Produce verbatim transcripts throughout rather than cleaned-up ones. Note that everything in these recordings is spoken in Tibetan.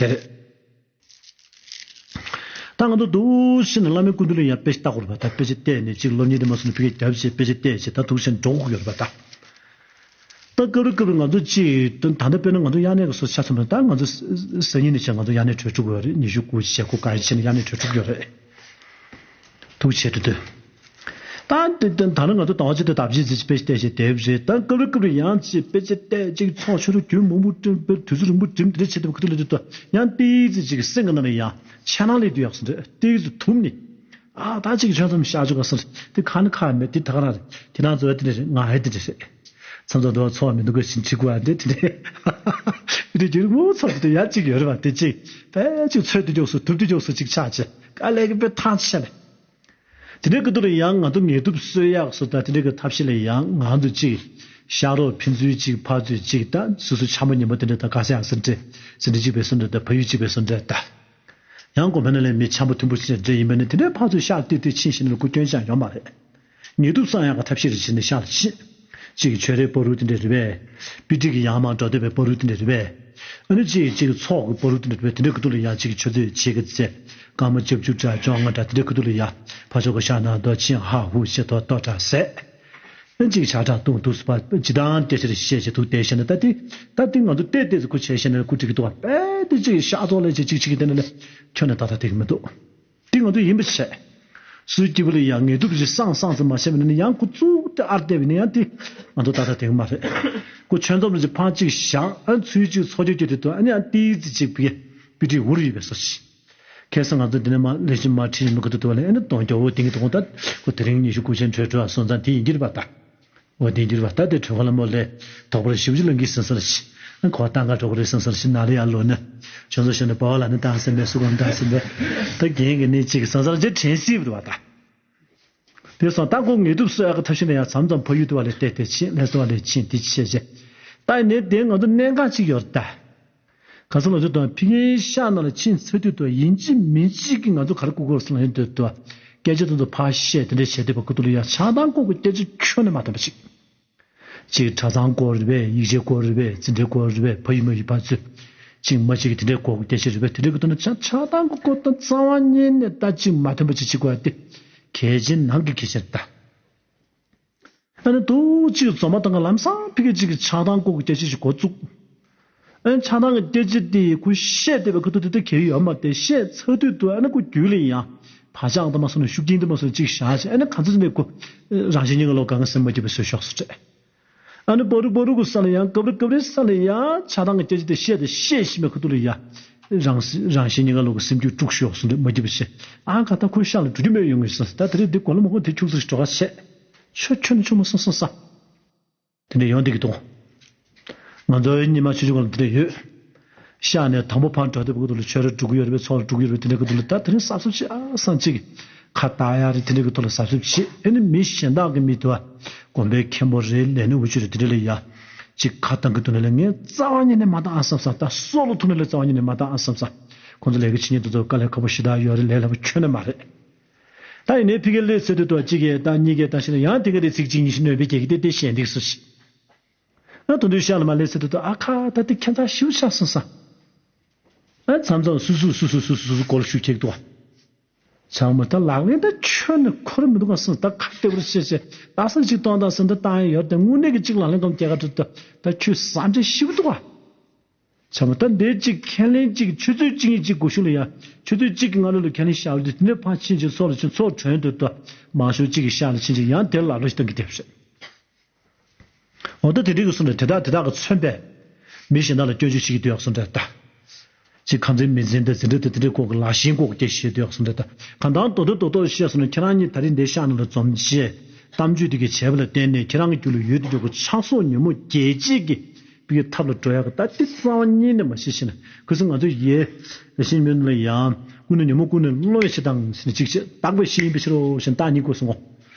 དེ་རེད། ད་ང་ཚོ་འདུག་ཕྱིན་ནས་བླ་མའི་སྐུ་མདུན་ལ་ཡང་དཔེ་ཆ་ལྟ་དགོས་རེད་པ། ད་དཔེ་ཆ་བལྟས་ནས་ཅིག་སློབ་གཉེར་དེ་མ་སོང་ནས་ཕ་གིར་རྒྱབ་བྱས་དཔེ་ཆ་བལྟས་བྱས་ད་འདུག་ཕྱིན་འགྲོ་དགོས་ཡོད་རེད་པ་ད། ད་སྐབས་རེ་སྐབས་རེ་ང་ཚོ་ཅིག་ད་ད་ལྟ་དཔེར་ན་ང་ཚོ་དབྱར་གནས་ཀྱི་སོ་ཆ་ཚང་མ་ད་ང་ཚོ་སང་ཉིན་ནས་བྱས་ང་ཚོ་དབྱར་གནས་གྲོལ་འགྲོ་གི་ཡོད་རེད། ཉི་ཤུ་དགུ་ཞེ་དགུ་ག་རེ་བྱས་ནས་དབྱར་གནས་གྲོལ་འགྲོ་གི་ཡོད་རེད། ཐུགས་ཆེ་དུ་དུ། ད་དེ་དེ་ད་ནི་ང་ཚོ་དང་བ་ཅི་དེ་དག་ཅི་ཟིག་དཔེ་བལྟས་བྱས་དེབ་རེད། ད་སྐབས་རེ་སྐབས་རེ་ཡང་ཅི་དཔེ་ཆ་བལྟས་ཅིག་ཚོགས་ཆོས་རུ་རྒྱུན་མང་པོ་བསྐྲུན་པའི་དུས་ཚོད་རིང་པོ་འགྲིམ་དེ་འདྲ་བྱེད་དུས་ཁ་ཐུག་ལ་དེ་ད་ཡང་ཏིག་ཙི་ཅིག་སེམས་ཀྱི་ནང་ལ་ཡང་འཆར་སྣང་སླེབས་དུས་ཡག་སོང་རེད། ཏིག་ཙི་དུམ་ནི། ཨ་ད་ཅིག་ཆོས་མཚམས་ཤར་ཆོག་ག་སོང་རེད། དེ་ཁ་ནི་ཁ་མེད་དེ་ད་ག་རང་རེད། དེ་ནང་ཚོ་དེ་འདྲ་རེད། ང་ཧེ་དེ་འདྲ་རེད། མཚམས་མཚམས་འགྲོ་བ་ཚོགས་མི་འདུག་ག་ཞིག་འཁྲིད་དགོས་ཨ་འདྲ་དེ་འདྲ། དེ་འདྲ་རྒྱུན་མང་ཚོགས་དེ་ཡང་ཅིག་ཡོད་རེད་བ། དེ་ཅིག་དཔེ་ཅིག་ཚོད་དེ་མགྱོགས་སོ་དུབ་དེ་མགྱོགས་སོ་ཅིག་ཆགས་ཆེ་དཀའ་ལས་ཀྱི་དཔེ་ཐང་ཆད་ནས། དེ་འདྲའི་སྐབས་དུ་ལ་ཡང་ང་ཚོ་ངལ་དུབ་གསོ་ཡག་སོ་དང་དེ་འདྲའི་གི་ཐབས་ཤེས་ལ་ཡང་ང་ཚོ་གཅིག་ཤག་རོགས་ཕན་ཚུན་གཅིག་ཕར་ཚུར་གཅིག་ད་སོ་སོ་འཆམ་པོ་ཉན་པོ་དེ་འདྲ་ད་ག་ས་ཡང་ཟིན་བྲིས་ཟིན་བྲིས་གཅིག་བེད་སོ་འདྲ་ད་ཕ་ཡུལ་གཅིག་བེད་སོ་འདྲ་ད། ཡང་གོང་འཕེལ་ན་ལས་མི་འཆམ་པོ་མཐུན་པོ་ཕྱིན་འདྲ་ཡིན་པ་ནི་དེ་འདྲའི་ཕར་ཚུར་ཤག་ཏི་ཏི་ཕྱིན་ཞིག་ནི་ལ་སྐུ་སྐྱོན་ཅང་ཡོད་མ་རེད། ངལ་དུབ་སངས་ཡག་གི་ཐབས་ཤེས་རེ་བྱས་ནས་ཤག་ལ་ཕྱིན། གཅིག་གིས་ཆོས་རའི་བར་དུ་དེ་འདྲ་རེད་པས། དཔེ་ཁྲིད་ཀྱི་ཡང་མ་འགྲོ་འདོད་པའི་བར་དུ་དེ་འདྲ་རེད་པས། ཨ་ནི་གཅིག་གིས་གཅིག་གི་ཚོགས་ཀྱི་བར་དུ་དེ་འདྲ་རེད་པས། དེ་འདྲའི་ཁུ་ཐུག་ལ་ཡང་གཅིག་གིས་ཆུ་ཚོད་ཕྱེད་ཀ་ཙམ་སྐར་མ་བཅུ་བཅུ་ཕྲག་བཅོ་ལྔ་ཕྲག་དེ་འདྲའི་ཁུ་ཐུག་ལ་ཡང་ཕ་ཆོས་གོ་ཤ་ན་རྡོ་ཆིང་ཧ་ཧུ་ཤེ་ཐོ་ཏོ་ཏྲ་ཟེ། ཨ་ནི་གཅིག་ཇ་ཁྲག་བཏུང་འདུག་སུ་པ་ཇི་ལྟར་སྐད་ཆ་རེ་བཤད་བྱེད་ཐུག་བསྡད་ཤེ་ན་ད་དེ་ད་དེ་ང་ཚོ་བལྟས་བལྟས་སུ་ཁུ་བྱས་ཤེ་ན་ཁུ་འགྲིག་གི་འདུག་བ། དཔེ་དེ་གཅིག་ཤག་ཚོགས་ལས་བྱེད་གཅིག་གཅིག་གི་དེ་ནས་ཁྱོན་ནས་ཏག་ཏག་དེ་གི་མི་འདུག་འདི་ང་ཚོ་ཡིན་པ་བྱས། སུའི་སྐྱིད་པོ་ལ་ཡང་ངལ་དུབ་ཞིག་སངས་སངས་ཙམ་མ་བྱས་པ་ནི་ཡང་ཁུ་ཚུགས་ཏེ་ཨར་བལྟས་པ་ནི་ཡང་དེ་ང་ཚོ་ཏག་ཏག་དེང་མ་རེད། ཁོ་ཆོས་མཚམས་ལ་ཅིག་ཕང་གཅིག་བཞག་ཨ་ཚུལ་གཅིག་ཚོགས་ཆོས་ཀྱི་དེ་དུ་ཨ་ནི་ཨ་ཏིའི་ཙི་གཅིག་པི་པི་ཏི་འུར་ཡོད་པའི་སོ་ཞིག་ཁ་སང་ང་ཚོ་འདི་ནས་མ་ལས་ཤིག་མ་ཁྲིད་ནས་མི་ཁ་ཐུག་ཏུ་བ་ལས་ཨ་ནི་གདོང་རྒྱ་བོ་དེང་གི་དོང་ད་ཁོ་དེ་རིང་ཉི་ཤུ་དགུ་ཆེན་གྲོས་གྲོས་སོང་ཙང་དེ་ཡིན་གྱི་རེད་པ་ད། འོ་དེ་འགྱུར་བ་ལྟ་དེ་གྲོད་ཁོག་ལ་མོ་ལས་དོག་པར་ཞིབ་ཅིག་ལ་འགི་སེམས་སར་ཤི། ཁོ་ཏང་ག་གྲོགས་རེ་སེམས་སར་ཤི་ན་ལེ་ཡ་ལོ་ནི། ཆོས་ཚོ་ཤོ་ནི་པ་བ་ལ་ནི་ཏང་སེམས་མེད་སུ་གང་ཏང་སེམས་མེད། ད་རྒན་གི་ནི་ཅིག་སང་སར་ཅི་དྲན་སྲིད་པ་ད། དེ་སང་ཏང་ཁོ་ངལ་དུབ་སོ་ཡ་གི་ཐབས་ཤེས་ན་ཡང་མཚམས་མཚམས་ཕ་ཡུལ་དུ་བ་ལས་བལྟས་བལྟས་ཕྱིན་ལས་སོ་བ་ལས་ཕྱིན་དེ་ཅི་བྱས་བྱས། ད་ནི་དེ་ང་ཚོ་གནད་འགག་ཅིག་ཡོད་ད། ག་ས་ལ་ཚོད་དང་ཕི་ངའི་ཤག་ནང་ལ་ཕྱིན་ཚར་དུས་དུ་ཡིན་གཅིག་མིན་གཅིག་གིས་ང་ཚོ་ག་རེ་བསྐུར་དགོས་ཟེར་ན་ཡིན་དུས་དུ་སྐད་ཆ་དེ་ཚོ་ཕར་བཤད་དེ་འདྲས་བྱས་ཏེ་བ་ཁུ་ཐུག་ལ་ཡ་ཆགས་སྡང་སྐོར་གྱི་སྐད་ཆ་ཁྱོན་ནས་མ་ཐོན་པ་ཅིག་ཅིག་གྲྭ་ཚང་སྐོར་རེད་པས། ཡིག་ཆའི་སྐོར་རེད་པས། འཛིན་གྲྭའི་སྐོར་རེད་པས། ཕ་ཡུལ་མ་ཡུལ་ཕར་ཚུར་ཅིག་མ་ཅིག་གིས་དེ་འདྲས་སྐོར་གྱི་སྐད་ཆ་རེད་པས། དེ་འདྲས་ཀྱི་ཐོག་ནས་ཆགས་ཆགས་སྡང་གི་སྐོར་དང་རྩ་བ་ཉིད་ནས་ད་ཅིག་མ་ཐོན་པ་ཅིག་བྱེད་དགོས་ཏེ་གལ་ཆེན་ནང་གི་གལ་ཆེན་རེད་ད། ཨ་ནི་ཏོག་ཅིག་འཛོམས་མ་ཐག་ག་ལམ་སང་ཕི་གེ་ཅིག་གི་ཆགས་སྡང་ལྐོག་གི་སྐད་ཆ་ཞིག་འགོ་བཙུགས། ཨ་ནི་ཆགས་སྡང་གི་སྐད་ཆ་དེ་ཁོ་བཤད་བསྡད་པའི་ཁ་ཐུག་དེ་ལྟར་གལ་ཡོད་མ་རེད། བཤད་ཚར་དུས་དུ་ཨ་ནི་ཁོ་རྒྱུད་ལ་ཡང་བག་ཆགས་དང་མ་སོང་ན་ཤུགས་རྐྱེན་དུ་མ་སོང་ན་ཅིག་བཞག་བྱས་ཨ་ནི་གང་ཚེ་ཚེ་ནས་ཁོ་རང་བཞིན་གཉིས་ཀ་ལོག་གང་ག་སེམས་མ་སྐྱིད་པ་བཟོས་ཤོག་སུ་སྤྲད། ཨ་ནི་པ་རུ་པ་རུ་གི་ས་ལ་ཡང་སྐབས་རེ་སྐབས་རེ་ས་ལ་ཡང་ཆགས་སྡང་གི་སྐད་ཆ་དེ་བཤད་དེ་བཤད་བཞིན་པའི་ཁ་ཐུག་ལ་ཡང་རང་རང་བཞིན་གཉིས་ཀ་ལོག་གི་སེམས་རྒྱུད་དཀྲུགས་ཤོག་སུ་འདྲ་མ་སྐྱིད་པ་བྱས། ཨ་ག་ད་ཁོའི་ཤག་ལ་འགྲོ་རྒྱུ་མེད་ཡོང་གི་ཟེར་ད་དེ་རིང་འདི་གོ་ལ་མ་གོ་དེ་ཁྱུག་ཙམ་ཞིག་འགྲོ་ག་བྱས། ཆོ་ཆོ་ནི་ཆོ་མ་སོང་སོང་ས། དེ་འདྲ་ཡོང་བསྡད་ཀྱི་འདུག་ང་ཚོའི་ཉི་མ་ཆུ་ཆུ་གང་ལ་དེ་འདྲ་ཡོད། ཤག་ནས་དང་པོ་ཕར་འགྲོ་དུས་བུ་གུ་དུ་ལ་ཆོས་ར་འགྲོ་གི་ཡོད་རེད་པས། ཚོགས་ལ་འགྲོ་གི་ཡོད་རེད་པས། དེ་འདྲ་གི་དུ་ལ་ད་དེ་རིང་གཟབ་གཟབ་བྱེད་ཨ་སང་གཅིག་གིས་ཁ་བཏགས་ཡ་རེད། དེ་འདྲ་གི་ཐོག་ལ་གཟབ་གཟབ་བྱེད། ཨ་ནི་མི་གཞན་དག་གི་མི་དུ་བ་དགོན་པའི་མཁན་པོ་རེད། ལས་སྣེ་འུ་ཅུ་རེད། དེ་འདྲ་ལ་ཡ་གཅིག་ཁ་བཏང་གི་དུ་ནས་ལ་ངས་རྩ་བ་ཉིད་ནས་མ་བཏང་ཨ་བསམ་བསམ། ད་སྲོག་ལ་ཐུག་ནས་ལ་རྩ་བ་ཉིད་ནས་མ་བཏང་ཨ་བསམ་བསམ། ཁོང་ཚོ་ལས་ཀ་བྱེད་མཁན་དེ་ཚོ་དཀའ་ལས་ཁག་པོ་ཞེ་དྲག་ཡོད་རེད། ལས་སླ་པོ་ཁྱོན་ནས་མ་རེད། ད་ཡིན་ནའི་ཕི་གེ་ལས་ཚོད་དུ་དོ་གཅིག་གིས་ད་གཉིས་ཀས་ད་ཤི་ན་ཡང་དེ་ག་དེ་ཚིག་གཅིག་གཉིས་ཤིག་ནོན་པའི་གེགས་དེ་དེ་གཞན་འདེགས་སུ་ཤི། ཨ་དོན་དུ་ཤ་ལ་མ་ལས་ཚོད་དུ་དོ་ཨ་ཁ་ད་དེ་ཁྱད་མཚར་ཞིབ་ཆགས་སོང་ས། ཨ་མཚམས་མཚམས་སུ་སུ་སུ་སུ་སུ་སུ་སུ་སྒོ་ལ་ཤུགས་ཁྱེག་འདུག་བ། ཚང་མ་ད་ལག་ལེན་ད་ཁྱོན་ནས་འཁོར་མི་འདུག་ག་སོང་། ད་ཁ་ལྟེ་བར་བཤད་བཤད་ད་སང་གཅིག་གཏོང་དང་སང་ད་བཏང་ཡ་ཡོད་དེ་དངོས་གནས་ཀྱི་གཅིག་ལག་ལེན་གམ་སྐྱེ་ག་འགྲོ་ད་ད་ཁྱོད་བཟང་འདྲེ་ཞིབ་འདུག་བ། ཚང་མ་ད་འདི་གཅིག་ཁས་ལེན་གཅིག་ཆུ་ཚོད་གཅིག་གཉིས་གཅིག་གོ་ཤུ་ལ་ཡ་ཆུ་ཚོད་གཅིག་གི་སྔ་ལོ་ལ་ཁས་ལེན་བཞག་ལ་དེ་ནས་ཕར་ཕྱིན་ཅིག་ཚོགས་ལ་ཕྱིན་ཚོགས་གྲོན་དུ་ད་མང་ཤོས་གཅིག་གི་ཤག་ལ་ཕྱིན་ཅིག་ཡང་དེར་ལག་ལོ་ཞིག་གཏོང་གི་དེ་རེད། འོ་ད་དེ་འདྲའི་གི་གསུང་ནས་དེ་དག་དེ་དག་གི་མཚོན་པས་མི་གཞན་དག་ལ་སྐྱོན་བརྗོད་བྱེད་ཀྱི་འདུག་ཡག་གསུང་འདྲ་ད། ཅིག་ཁ་འཛིན་མི་འཛིན་དང་འཛིན་གྲྭ་དང་དེ་འདྲའི་སྐོར་གྱི་ལག་ཤེས་སྐོར་གྱི་སྐད་ཆ་བཤད་འདུག་ཡག་གསུང་འདྲ་ད། གང་ལྟར་རྡོག་རྡོག་རྡོག་རྡོག་བཤད་སོང་ན་ཁྱེད་རང་གཉིས་ད་རིང་འདིའི་ཤག་ནང་ལ་འཛོམས་རྗེས་གཏམ་བརྗོད་དེ་གའི་བྱས་པ་ལ་བརྟེན་ནས་ཁྱེད་རང་གི་རྒྱུད་ལ་ཡོད་དུ་འཇོག་གི་ཆགས་སོགས་ཉོན་མོངས་རྒྱས་བྱེད་ཀྱི་པི་ཀའི་ཐབས་ལ་འགྲོ་ཡག་གི་ད་དེ་རྩ་བ་ཉིད་ནས་མ་ཤེས་ཤེ་ན་ཁུ་སིམ་ང་ཚོ་ཡེ་ཤེས་མིན་ལ་ཡང་ཀུན་ནས་ཉོན་མོངས་ཀུན་ནས་སློང་བའི་ཕྱིར་དང་ཟེར་ནས་ཅིག་བྱས་དག་པའི་ཤེས་ཡིན་པའི་ཕྱིར་རོ་ཞེས་བཏང་ཉིད་དགོས་སོང་ངོ་།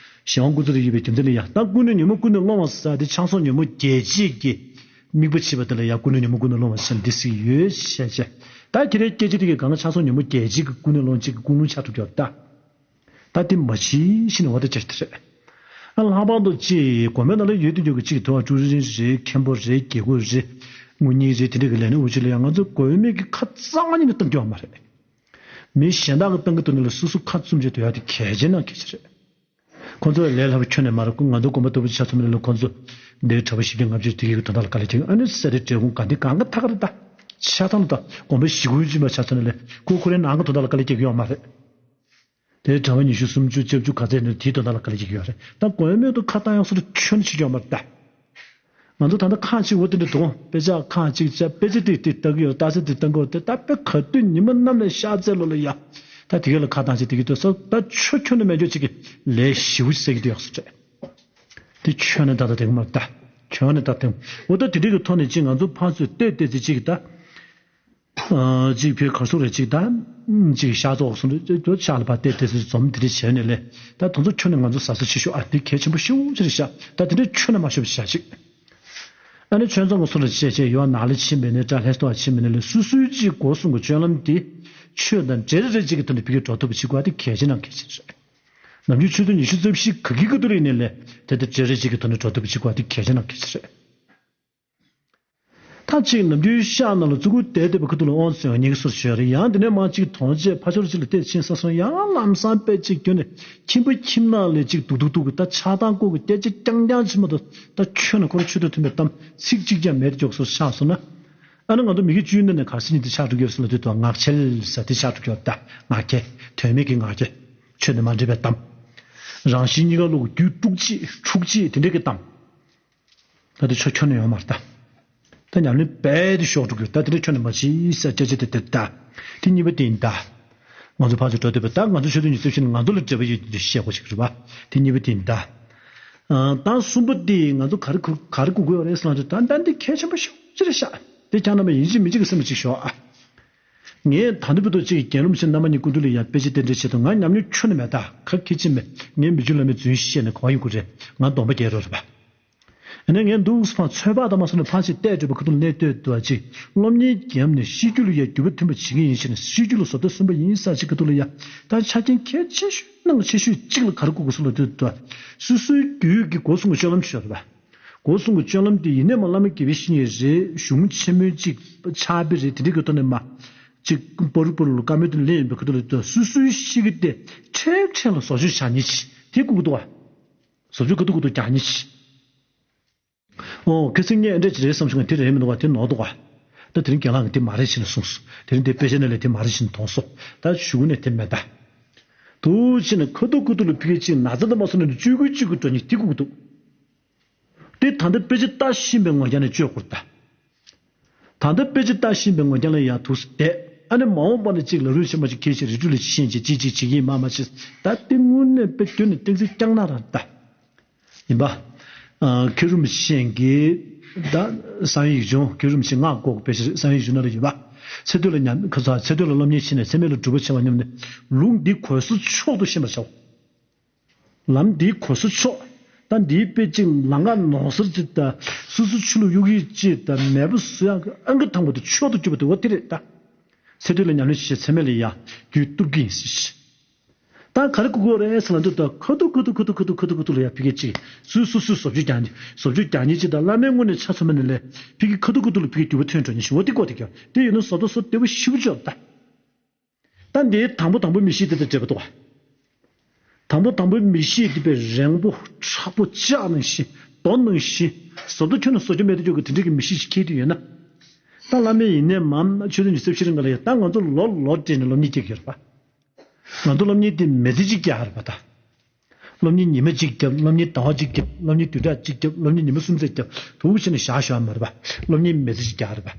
གཞན་དབང་ཀུན་རྫོབ་ཏུ་ཡོད་པའི་རྒྱུ་མཚན་ལ་ཡང་ད་ཀུན་ནས་ཉོན་མོངས་ཀུན་ནས་སློང་བ་ཟེར་དེ་ཆགས་སོགས་ཉོན་མོངས་རྒྱས་བྱེད་ཀྱི་དམིགས་པ་བྱེད་པ་དེ་ལ་ཡང་ཀུན་ནས་ཉོན་མོངས་ཀུན་ནས་སློང་བ་ཟེར་འདི་སྲིད་ཡོད་ཞེས་བྱས། ད་ཁྱེད་རའི་སྐད་ཆ་དེ་གའི་གང་ག་ཆགས་སོགས་ཉོན་མོངས་རྒྱས་བྱེད་ཀྱི་ཀུན་ནས་སློང་བྱེད་ཀྱི་ཀུན་སློང་ཆགས་ཐུབ་ཀྱི་ཡོད་ད། ད་དེ་མ་གཞི་ཤི་ནས་འོ་དེ་ཅེར་དེ་རེད། ཨ་ལྷག་པར་དུ་ཅི་དགོན་པའི་ནང་ལ་ཡོད་དུ་ཡོད་ཀྱི་ཅིག་དུ་བ་ཀྲུའུ་རིན་རེད། མཁན་པོ་རེད། དགེ་བསྐོས་རེད། ངོ་གཉིས་རེ་དེ་འདྲ་གི་ལས་ནི་འུ་ཅི་ལ་ཡང་ང་ཚོ་དགོས་མེད་ཀྱི་ཁ་གཙང་མ་ཉིད་ནས་གཏོང་རྒྱུ་ཡོད་མ་རེད། མི་གཞན་དག་གི་གཏོང་གི་འདུག་ན་ལ་སོ་སོ་ཁ་བཙུམ་བྱས་སྡོད་ཡ་དེ་གལ་ཆེ་ན་གལ་ཆེ་རེད། ཁོ་ཚོ་ལས་སླ་པོ་ཁྱོན་ནས་མ་རེད། ཁོ་ང་ཚོ་དགོན་པ་ལྟ་བུ་ཆ་མཚོན་ན་ལ་ཁོ་ཚོ་འདིའི་གྲྭ་པ་བཞི་བརྒྱ་ལྔ་བཅུ་དེ་གི་དོན་དག་ལ་དཀའ་ལས་ཁྱེར། ཨ་ནི་སེ་རའི་འབྲས་སྤུངས་དགའ་ལྡན་གང་ག་ཐག་རེད་ད། ཆ་ཚང་ལ་ད་དགོན་པ་བཞི་དགུ་ཅིག་མ་ཆ་མཚོན་ན་ལ་ཁོ་ཁོ་རའི་ནང་གི་དོན་དག་ལ་དཀའ་ལས་ཁྱེར་གི་ཡོད་མ་རེད། དེའི་གྲྭ་པ་ཉི་ཤུ་སུམ་ཅུ་བརྒྱད་ཅུ་ག་ཚད་ནས་དེའི་དོན་དག་ལ་དཀའ་ལས་ཁྱེར་གྱི་ཡོད་རེད། ད་དགོས་མེད་དུ་ཁ་བཏང་ཡག་སོ་སོ་ཁྱོན་ནས་བྱེད་ཀྱི་ཡོད་མ་རེད་ད། ང་ཚོ་ད་ལྟ་ཁག་ཅིག་འོ་དེ་འདྲ་འདུག་དཔེ་ཆ་ཁག་ཅིག་བྱས་དཔེ་ཆ་དེ་དེ་ལྟ་གི་ཡོད། རྟགས་གསལ་དེ་ལྟ་གི་ཡོད་དེ། ད་དཔེ་ག་དུས་ཉི་མ་གནམ་ལ་ཤར་ཚད་ལོ་ལ་ཡ། ད་དེ་ག་ལ་ཁ་བཏང་ཅིག་དེ་གི་དུས་སོ་ད་ཆོ་ཁྱོན་ནས་མེད་འཇོག་ཅིག་གི་ལས་ཞེ་པོ་ཅིག་བསགས་ཀྱི་འདུག་ཡག་སོ་བྱས། དེ་ཁྱོན་ནས་ད་ད་དེ་གི་མ་རེད་ད། ཁྱོན་ནས་ད་དེ་འོ་ད་དེ་འདྲ་གི་ཐོག་ནས་ཅིག་ང་ཚོ་ཕར་ཚུར་བལྟས་བལྟས་ཚེ་ཅིག་གི་ད། ཨ་གཅིག་བོད་གར་སོང་རེད། གཅིག་ད། གཅིག་ཤར་ཕྱོགས་སོང་རེད། ཅོ་ཅོ་ཕྱག་ལ་ཕར་བལྟས་བལྟས་ཚེ་འཛོམས་དེ་འདྲ་བྱས་ནས་ལས་ད་དེ་ཚོ་ཁྱོན་ནས་ང་ཚོ་ཟ་ས་ཆེ་ཤོས་ཨ་དེ་གལ་ཆེན་པོ་ཤོས་ཅི་རེད་ཤག་ད་དེ་འདྲ་ཁྱོན་ནས་མ་ཤོར་བ་བྱ་ཞིག་ཨ་ནི་ཆོས་ཚོགས་ཀྱི་སོང་རེད་བྱས་བྱས་ཡོད་ནག་ལ་ཕྱིན་པས་ནས་དགྲ་ལྷས་སྟོར་བ་ཕྱིན་པས་ནས་ལས་སོ་སོའི་གཅིག་སྒོ་གསུམ་གྱི་སྤྱོད་ལམ་དེ་ཆོས་དང་འབྲེལ་རེ་རེ་གཅིག་གི་ཐོག་ནས་ཕ་གིར་འགྲོ་ཐུབ་པ་བྱེད་དགོས་ཨ་དེ་གལ་ཆེ་ན་གལ་ཆེ་རེད། ནམ་རྒྱུན་ཆོས་ཚོགས་ཉི་ཤུ་རྩ་བཞི་ག་གི་ག་དུ་རེད་ནས་ལས་དེ་དེ་འབྲེལ་རེ་གཅིག་གི་ཐོག་ནས་འགྲོ་ཐུབ་པ་བྱེད་དགོས་ཨ་དེ་གལ་ཆེ་ན་གལ་ཆེ་རེད། ད་ཅིག་ནམ་རྒྱུན་ཤག་ནང་ལ་ཙུ་གུ་བསྡད་བསྡད་པའི་ཁ་ཐུག་ལ་དབང་དུ་སོང་བའི་ཉེན་ཁ་སོར་ཞོག་རེད། ཡང་དེ་ནས་མར་ཅིག་དོང་བཅས་ཕ་ཤོར་ཅིག་ལ་བལྟས་ཕྱིན་ས་སོང་ཡང་ལམ་སང་དཔེ་ཅིག་གྱོན་ནས་ཁྱིམ་པ་ཁྱིམ་ནང་ལས་ཅིག་འདུག་འདུག་འདུག་གི་ད་ཆགས་སྡང་ལྐོག་གི་སྐད་ཆ་རྐྱང་རྐྱང་ཅིག་མ་གཏོགས་ད་ཁྱོད་ནས་ཁོ་རང་ཆོས་དང་མཐུན་པའི་གཏམ་ཚིག་གཅིག་ཀྱང་མེད་དེ་མགྱོགས་སོར་ཆགས་སོང་ན། ཨ་ནི་ང་ཚོ་མི་གི་བཅུའི་ནང་ནས་ག་རེ་ཟེར་ནི་དེ་ཆགས་འགྲོ་གི་ཡོད་ཟེར་ལ་དུས་དང་ངག་འཁྱལ་ཟེར་དེ་ཆགས་འགྲོ་གི་ཡོད་ད། ངག་འཁྱལ་དོན་མེད་ཀྱི་ངག་འཁྱལ་ཆོས་དང་མ་འདྲེས་པའི་གཏམ། རང་གཞན་གཉིས་ཀ་བློ་གི་རྒྱུད་དཀྲུག་ཅིག་འཁྲུག་ཅིག་དེ་འདྲས་ཀྱི་གཏམ། ད་དེ་ཆོ་ཁྱོན་ནས་ཡོང་མ་རེད་ད། ད་ཉམས་ལེན་རྦད་དེ་ཤོར་འགྲོ་གི་ཡོད་ད། དེ་འདྲ་ཁྱོན་ནས་མ་བྱེད་ཟེར་སྐད་ཆ་དེ་དེ་ད། དེ་གཉིས་པ་དེ་ཡིན་ད། ང་ཚོ་ཕར་ཚུར་འགྲོ་འདོད་པ་ད་ང་ཚོ་ཆོས་དོན་ཉི་ཤུ་རྩ་བཞི་ནི་ང་ཚོ་ལ་འབྲེལ་བ་ཡོད་དེ་བཤད་དགོས་ཞིག་རེད་པ། དེ་གཉིས་པ་དེ་ཡིན་ད། ཨ་ད་གསུམ་པ་དེ་ང་ཚོ་ག་རེ་གོ་ག་རེ་གོ་དགོས་རེད་ཟེར་ན་ད་ད་འདི་གལ་ཆེན་པོ་ཤོག་ཅི་རེད་ཤག་དེ་ཁྱང་ན་མ་ཡིན་གཅིག་མིན་གཅིག་གི་སེམས་ལ་གཅིག་ཤོག་ཨ། ངས་ད་ལྟ་བར་དུ་གཅིག་གི་རྒན་སློབ་ཆེན་རྣམ་པ་གཉིས་སྐུ་མདུན་ལ་ཡང་དཔེ་ཆ་རྟེན་འབྲེལ་བྱེད་དུ་ང་ཉམས་མྱོང་ཁྱོན་ནས་མེད་ད་ག་གི་ཅི་མེད། ངས་མི་ཆོས་བླ་མའི་རྫུན་བཤད་ནས་གོ་བ་ཡོང་གི་རེད། ང་སྡོམ་པ་རྒྱག་རོགས་རེད་པ། ཨ་ནི་ངས་འདུག་སེ་ཕར་ཚོད་དཔག་དང་མ་སོང་ནས་ཕར་ཞིག་བལྟས་འགྲོ་བའི་ཁ་ཐུག་ལ་གནས་སྡོད་འདུག་ཅིག་སློབ་གཉེར་བརྒྱབ་ནས་ཤེས་རྒྱུད་ལ་ཡ་འགྱུར་བ་ཐོན་པ་བྱེད་ཀྱི་ཡིན་ཞེས་ནས་ཤེས་རྒྱུད་ལ་བཟོ་ལྟ་གསུམ་པ་ཡིན་ས་ཅིག་ཁ་ཐུག་ལ་ཡ་ད་ཆ་རྐྱེན་གལ་ཆེ་ཤོས་ནང་ཆེ་ཤོས་གཅིག་ལ་ག་རེ་དགོས་དགོས་སུ་ལ་ལྟོས་དུས་སོ་སོའི་རྒྱུད་ཀྱི་སྒོ་གསུམ་གྱི་སྤྱོད་ལམ་ཤོད་རེད་པ། སྒོ་གསུམ་གྱི་སྤྱོད་ལམ་དེ་ཡིན་ནས་མ་བླ་མ་དགེ་བའི་བཤེས་གཉེན་རེད་གཞུང་ཆེན་མོའི་གཅིག་ཕྱག་དཔེ་རེད་དེ་འདྲའི་གི་ཐོག་ནས་མ་གཅིག་པོ་རུ་པོ་རུ་ལ་བཀའ་མོལ་དེ་ལེན་ཡོང་པའི་ཁ་ཐུག་ལ་ལྟོས་སོ་སོའི་གཤིས་ཀ་དེ་འཕྲལ་འཕྲལ་ལ་བཟོ་བཅོས་བྱ་ཉེན་ཆེ་དེ་དགོས་ཀྱི་འདུག་བ། བཟོ་བཅོས་ཁ་ཐུག་ཁ་ཐུག་རྒྱག་ཉེན་ཆེ། ཨོ་ཁ་སང་ངས་ཨེ་འདྲ་ཅིག་རེད་བསམ་བྱུང་ང་དེ་རེད་མི་འདུག་བ། དེ་ནོར་འདུག་བ། ད་དེ་རིང་རྒན་ལགས་ཀྱིས་དེ་མ་རེད་ཟེར་ནས་གསུངས་སོང་། དེ་རིང་དེ་དཔེ་ཆ་ནང་ལ་དེ་མ་རེད་ཟེར་ནས་མཐོང་སོང་། ད་གཞུག་ནས་དེ་མེད་ད། དུ་ཕྱིན་ནས་ཁ་ཐུག་ཁ་ཐུག་ལ་ཕ་གི་ཅིག་ན་ཚ་འདི་མ་སོང་ནས་གཅིག་གུ་གཅིག་གུ་འགྲོ་ཉེན་དེ་དགོས་ཀྱི་འདུག་དེ་ད་ལྟ་དཔེ་ཆ་ལྟ་བཞིན་པའི་ངོ་རྒྱ་ནས་བཅོས་དགོས་ད། ད་ལྟ་དཔེ་ཆ་ལྟ་བཞིན་པའི་ངོ་རྒྱ་ལ་ཡང་ཐུགས་སུ་བསྡད། ཨ་ནི་མ་འོངས་པ་ནས་གཅིག་ལ་རུས་ཆེན་པོ་ཅིག་ཁྱེད་ཀྱིས་རི་ཁྲོད་ལ་ཕྱིན་ཅིག་ཅིག་ཅིག་བྱེད་ཀྱི་ཡིན་མ་མ་བྱེད། ད་དེ་དངོས་གནས་དཔེ་དོན་ནི་གཏན་ཚིགས་རྐྱང་ན་རང་ད། ཡིན་པ། ཨ་མཁས་གྲུབ་རིན་པོ་ཆེ་གིས་ད་གསང་བའི་ཡིག་ཆུང་མཁས་གྲུབ་རིན་པོ་ཆེ་སྔགས་སྐོར་གྱི་དཔེ་ཆ་གསང་བའི་ཡིག་ཆུང་ནང་ལ་ཡོད་པ། ཚེ་སྟོད་ལ་ཉམས་ཁ་ཚ་ཚེ་སྟོད་ལ་སློབ་གཉེར་ཕྱིན་ནས་ཚེ་སྨད་ལ་སྒྲུབ་པ་བྱེད་པ་སྙམ་ནས་ལུང་འདི་གོལ་ས་མཆོག་ཏུ་ཤེས་པར་བྱའོ། ལམ་འདིའི་གོལ་ས་མཆོག་ད་འདིའི་དཔེ་གཅིག་ལམ་ཁ་ནོར་སར་གཅིག་དང་སོ་སོ་ཆུ་ལ་གཡུག་ཡིག་གཅིག་དང་མེས་པོ་བཟོ་ཡག་གི་ཨང་ཀི་དང་པོ་དེ་མཆོག་ཏུ་གྱུར་པ་དེ་འོ་དེ་རེད་ད། ཚེ་སྟོད་ལ་ཉམས་ལེན་བྱེད་ཚེ་སྨད་ལ་ཡ་རྒྱུད་གཏུབ་ཀྱི་ཡིན་ཟེར། ད་ག་རེ་དགོས་ཀྱི་རེད་ཟེར་ན་འདི་ལྟར་ཁ་ཐུག་ཁ་ཐུག་ཁ་ཐུག་ཁ་ཐུག་ཁ་ཐུག་ཁ་ཐུག་ལ་ཡ་ཕ་གི་གཅིག་སོ་སོ་སོ་བཟོ་བཅོས་རྒྱག་ནི་བཟོ་བཅོས་རྒྱག་ནི་གཅིག་དང་བླ་མའི་ངོས་ནས་ཆ་མཚོན་པ་ནི་ལས་ཕ་གི་ཁ་ཐུག་ཁ་ཐུག་ལ་ཕ་གི་འགྱུར་བ་ཐོན་འགྲོ་ནི་ཞིག་འོ་དེ་དགོས་དེ་ཀྱང་དེ་ཡིན་ན་བཟོ་ལྟ་བཟོ་བདེ་པོ་ཞེ་པོ་ཅིག་ཡོད་ད། ད་འདིའི་དང་པོ་དང་པོ་མི་གཤིས་དེ་དང་འབྲེལ་བ་འདུག་བ། དང་པོ་དང་པོའི་མི་གཤིས་དེ་དཔེ་རེངས་པོ་མཁྲེགས་པོ་ལྕགས་ནང་བཞིན་རྡོ་ནང་བཞིན་བཟོ་ལྟ་ཁྱོན་ནས་བཟོ་རྒྱུ་མེད་དུ་འཇོག་གི་དེ་འདྲའི་གི་མི་གཤིས་ཤིག་འཁྱེར་དུ་ཡོད་ན། ད་བླ་མས་ཡིན་ནའི་མ་ཆོས་དོན་གྱི་རྩིབས་ཤིག་རིང་ག་ལ་ཡོད་ད་ང་ཚོ་ལོ་ལོ་སྤྲད་ནས་སློབ་གཉེར་སྐྱེལ་གྱི་ཡོད་རེད་པ། ང་ཚོ་སློབ་གཉེར་དེ་མི་ཚེ་གཅིག་རྒྱག་རེད་པ་ད། སློབ་གཉེར་ཉི་མ་གཅིག་རྒྱབ་སློབ་གཉེར་ཟླ་བ་གཅིག་རྒྱབ་སློབ་གཉེར་བདུན་ཕྲག་གཅིག་རྒྱབ་སློབ་གཉེར་ཉི་མ་གསུམ་ཚད་རྒྱབ་དུ་བྱས་ནས་བཞག་ཞོག་མ་རེད་པ། སློབ་གཉེར་མི་ཚེ་གཅིག་རྒྱག་རེད་པ།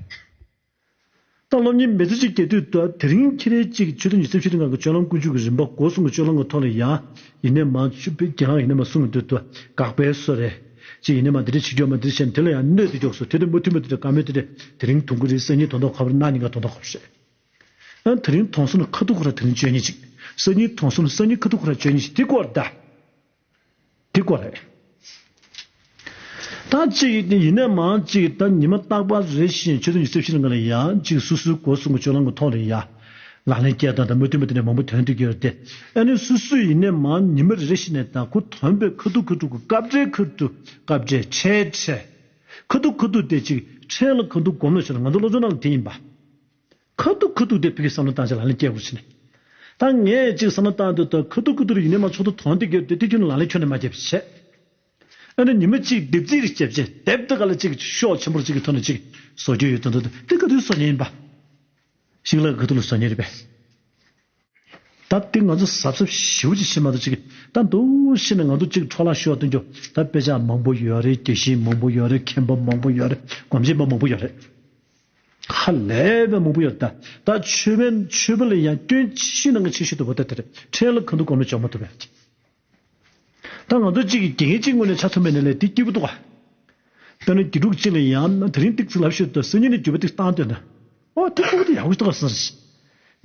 ད་སློབ་གཉེར་མི་ཚེ་གཅིག་རྒྱག་དུས་ད་དེ་རིང་ཁྱེད་རའི་གཅིག་ཆོས་དོན་གྱི་རྩིབས་ཤིག་རིང་ག་གི་སྤྱོད་ལམ་ཀུན་སྤྱོད་ཀྱི་རིམ་པ་སྒོ་གསུམ་གྱི་སྤྱོད་ལམ་གྱི་ཐོག་ལ་ཡང་ཡིན་ནའི་མ་ཆུ་པའི་རྒན་ལགས་ཡིན་ནའི་མ་གསུང་གི་འདུག་ཏུ་དགག་པའི་སོ་རེད། གཅིག་ཡིན་ནའི་མ་འདི་འདྲ་བྱེད་རྒྱུ་མ་འདི་འདྲ་བྱས་ནས་དེ་ལ་ཡང་གནོད་དུ་འཇོག་སོ་དེ་དུས་མུ་མཐུད་མུ་མཐུད་དུ་བཀའ་མོལ་དེ་འདྲ་དེ་རིང་ཐུང་གི་རེད། སང་ཉིན་དོན་དག་ཁ་པར་གནངས་ཉིན་ག་དོན་དག་ཁ་པར་རེད། ཨ་དེ་རིང་མཐོང་སོང་ན་ཁ་ཐུག་ཁོ་ར་དེ་རིང་བཅོས་ཉེས་ཅིག་སང་ཉིན་མཐོང་སོང་ན་སང་ཉིན་ཁ་ཐུག་ཁོ་ར་བཅོས་ཉེས་ཅིག་དེ་སྐོར་ད། དེ་སྐོར་རེད། ད་གཅིག་ཡིན་ནའི་མང་གཅིག་ད་ཉི་མ་རྟག་པར་རེ་བཞིན་ཆོས་དོན་གྱི་རྩིབས་ཤིག་རིང་ལ་ཡང་གཅིག་སོ་སོའི་སྒོ་གསུམ་གྱི་སྤྱོད་ལམ་གྱི་ཐོག་ལ་ཡ། ལག་ལེན་སྐྱེལ་སྟངས་དང་མུ་མཐུད་མུ་མཐུད་ནས་མང་པོ་ཐོན་ཐུབ་ཀྱི་ཡོད་དེ། ཨ་ནི་སོ་སོས་ཡིན་ནའི་མང་ཉི་མ་རེ་རེ་བཞིན་ནས་ད་ཁོ་ཐོན་པའི་ཁ་ཐུག་ཁ་ཐུག་གི་སྐབས་འབྲེལ་ཁ་ཐུག་སྐབས་འབྲེལ་འཕྲལ་འཕྲལ། ཁ་ཐུག་ཁ་ཐུག་དེ་གཅིག་ ཕྲན་ལ་ཁ་ཐུག་སྒོམ་ལ་ཞོན་ན་ང་ཚོ་སློབ་སྦྱོང་ནང་ལ་དེ་ཡིན་པ། ཁ་ཐུག་ཁ་ཐུག་དེ་ཕ་གི་བསམ་བློ་བཏང་བྱས་ལག་ལེན་བཀལ་དགོས་ཟེར་ནས། ད་ངས་ཅིག་བསམ་བློ་བཏང་དུས་ད་ཁ་ཐུག་ཁ་ཐུག་རེ་ཡིན་ནས་མ་ཚོགས་ཐུག་དོན་དེ་གྱུར་ཏེ་དེ་ཁྱོན་ནས་ལག་ལེན་ཁྱོན་ནས་མ་བརྒྱབ་བྱས། ཨ་ནི་ཉི་མ་གཅིག་སྡེབ་རྩིས་རེ་བརྒྱབ་བྱས་སྡེབ་དེ་ག་ལ་ཅིག་ཤོག་ཆེན་པོར་ཅིག་གི་ཐོག་ནས་ཅིག་བཟོ་རྒྱུ་ཡོད་དོན་དུ་དེ་ཁ་ཐུག་བཟོ་མཁན་ཡིན་པ། ཤིང་ལག་ཁ་ཐུག་ལ་བཟོ་མཁན་རེད་པས། ད་དེ་ང་ཚོ་གཟབ་གཟབ་ཞེ་པོ་ཅིག་བྱེད་མ་ཐུབ་ཅིག་ད་འདུག་ཤེས་ནས་ང་ཚོ་ཅིག་འཕྲོ་བརླག་ཤོར་སྟོན་རྒྱུ་ད་དཔེ་ཆ་མང་པོ་ཡོད་རེད། དགེ་བཤེས་མང་པོ་ཡོད་རེད། མཁན་པ་མང་པོ་ཡོད་རེད། སྒོམ་ཆེན་པ་མང་པོ་ཡོད་རེད། ཧ་ལས་པའི་མང་པོ་ཡོད་རེད། ད་ད་ཆོས་པའི་ཆོས་པ་ལ་ཡང་སྐྱོན་ཆེ་ཤོས་ནང་གི་ཆེ་ཤོས་དུ་བ་ད་དེ་རེད། ཕྲན་ལ་གང་དུ་སྒོམ་ལ་འཇོག་མ་ཐུབ་པས། ད་ང་ཚོ་གཅིག་གིས་དགེ་རྒན་གཅིག་ངོས་ནས་ཆ་མཚོན་པའི་ནང་ལས་དེ་སྐྱིད་པོ་འདུག་ག་དཔེར་ན་དགེ་ཕྲུག་གཅིག་ལ་ཡང་དེ་རིང་ཏིག་ཙི་ལབ་ཤོད་དུ་སང་ཉིན་ནས་འགྱུར་བ་ཏིག་བཏང་འདོད་ན། ཨོ་དེ་ཕྲུ་གུ་དེ་ཡག་པོ་ཞིག་འདུག་ག་ཟེར།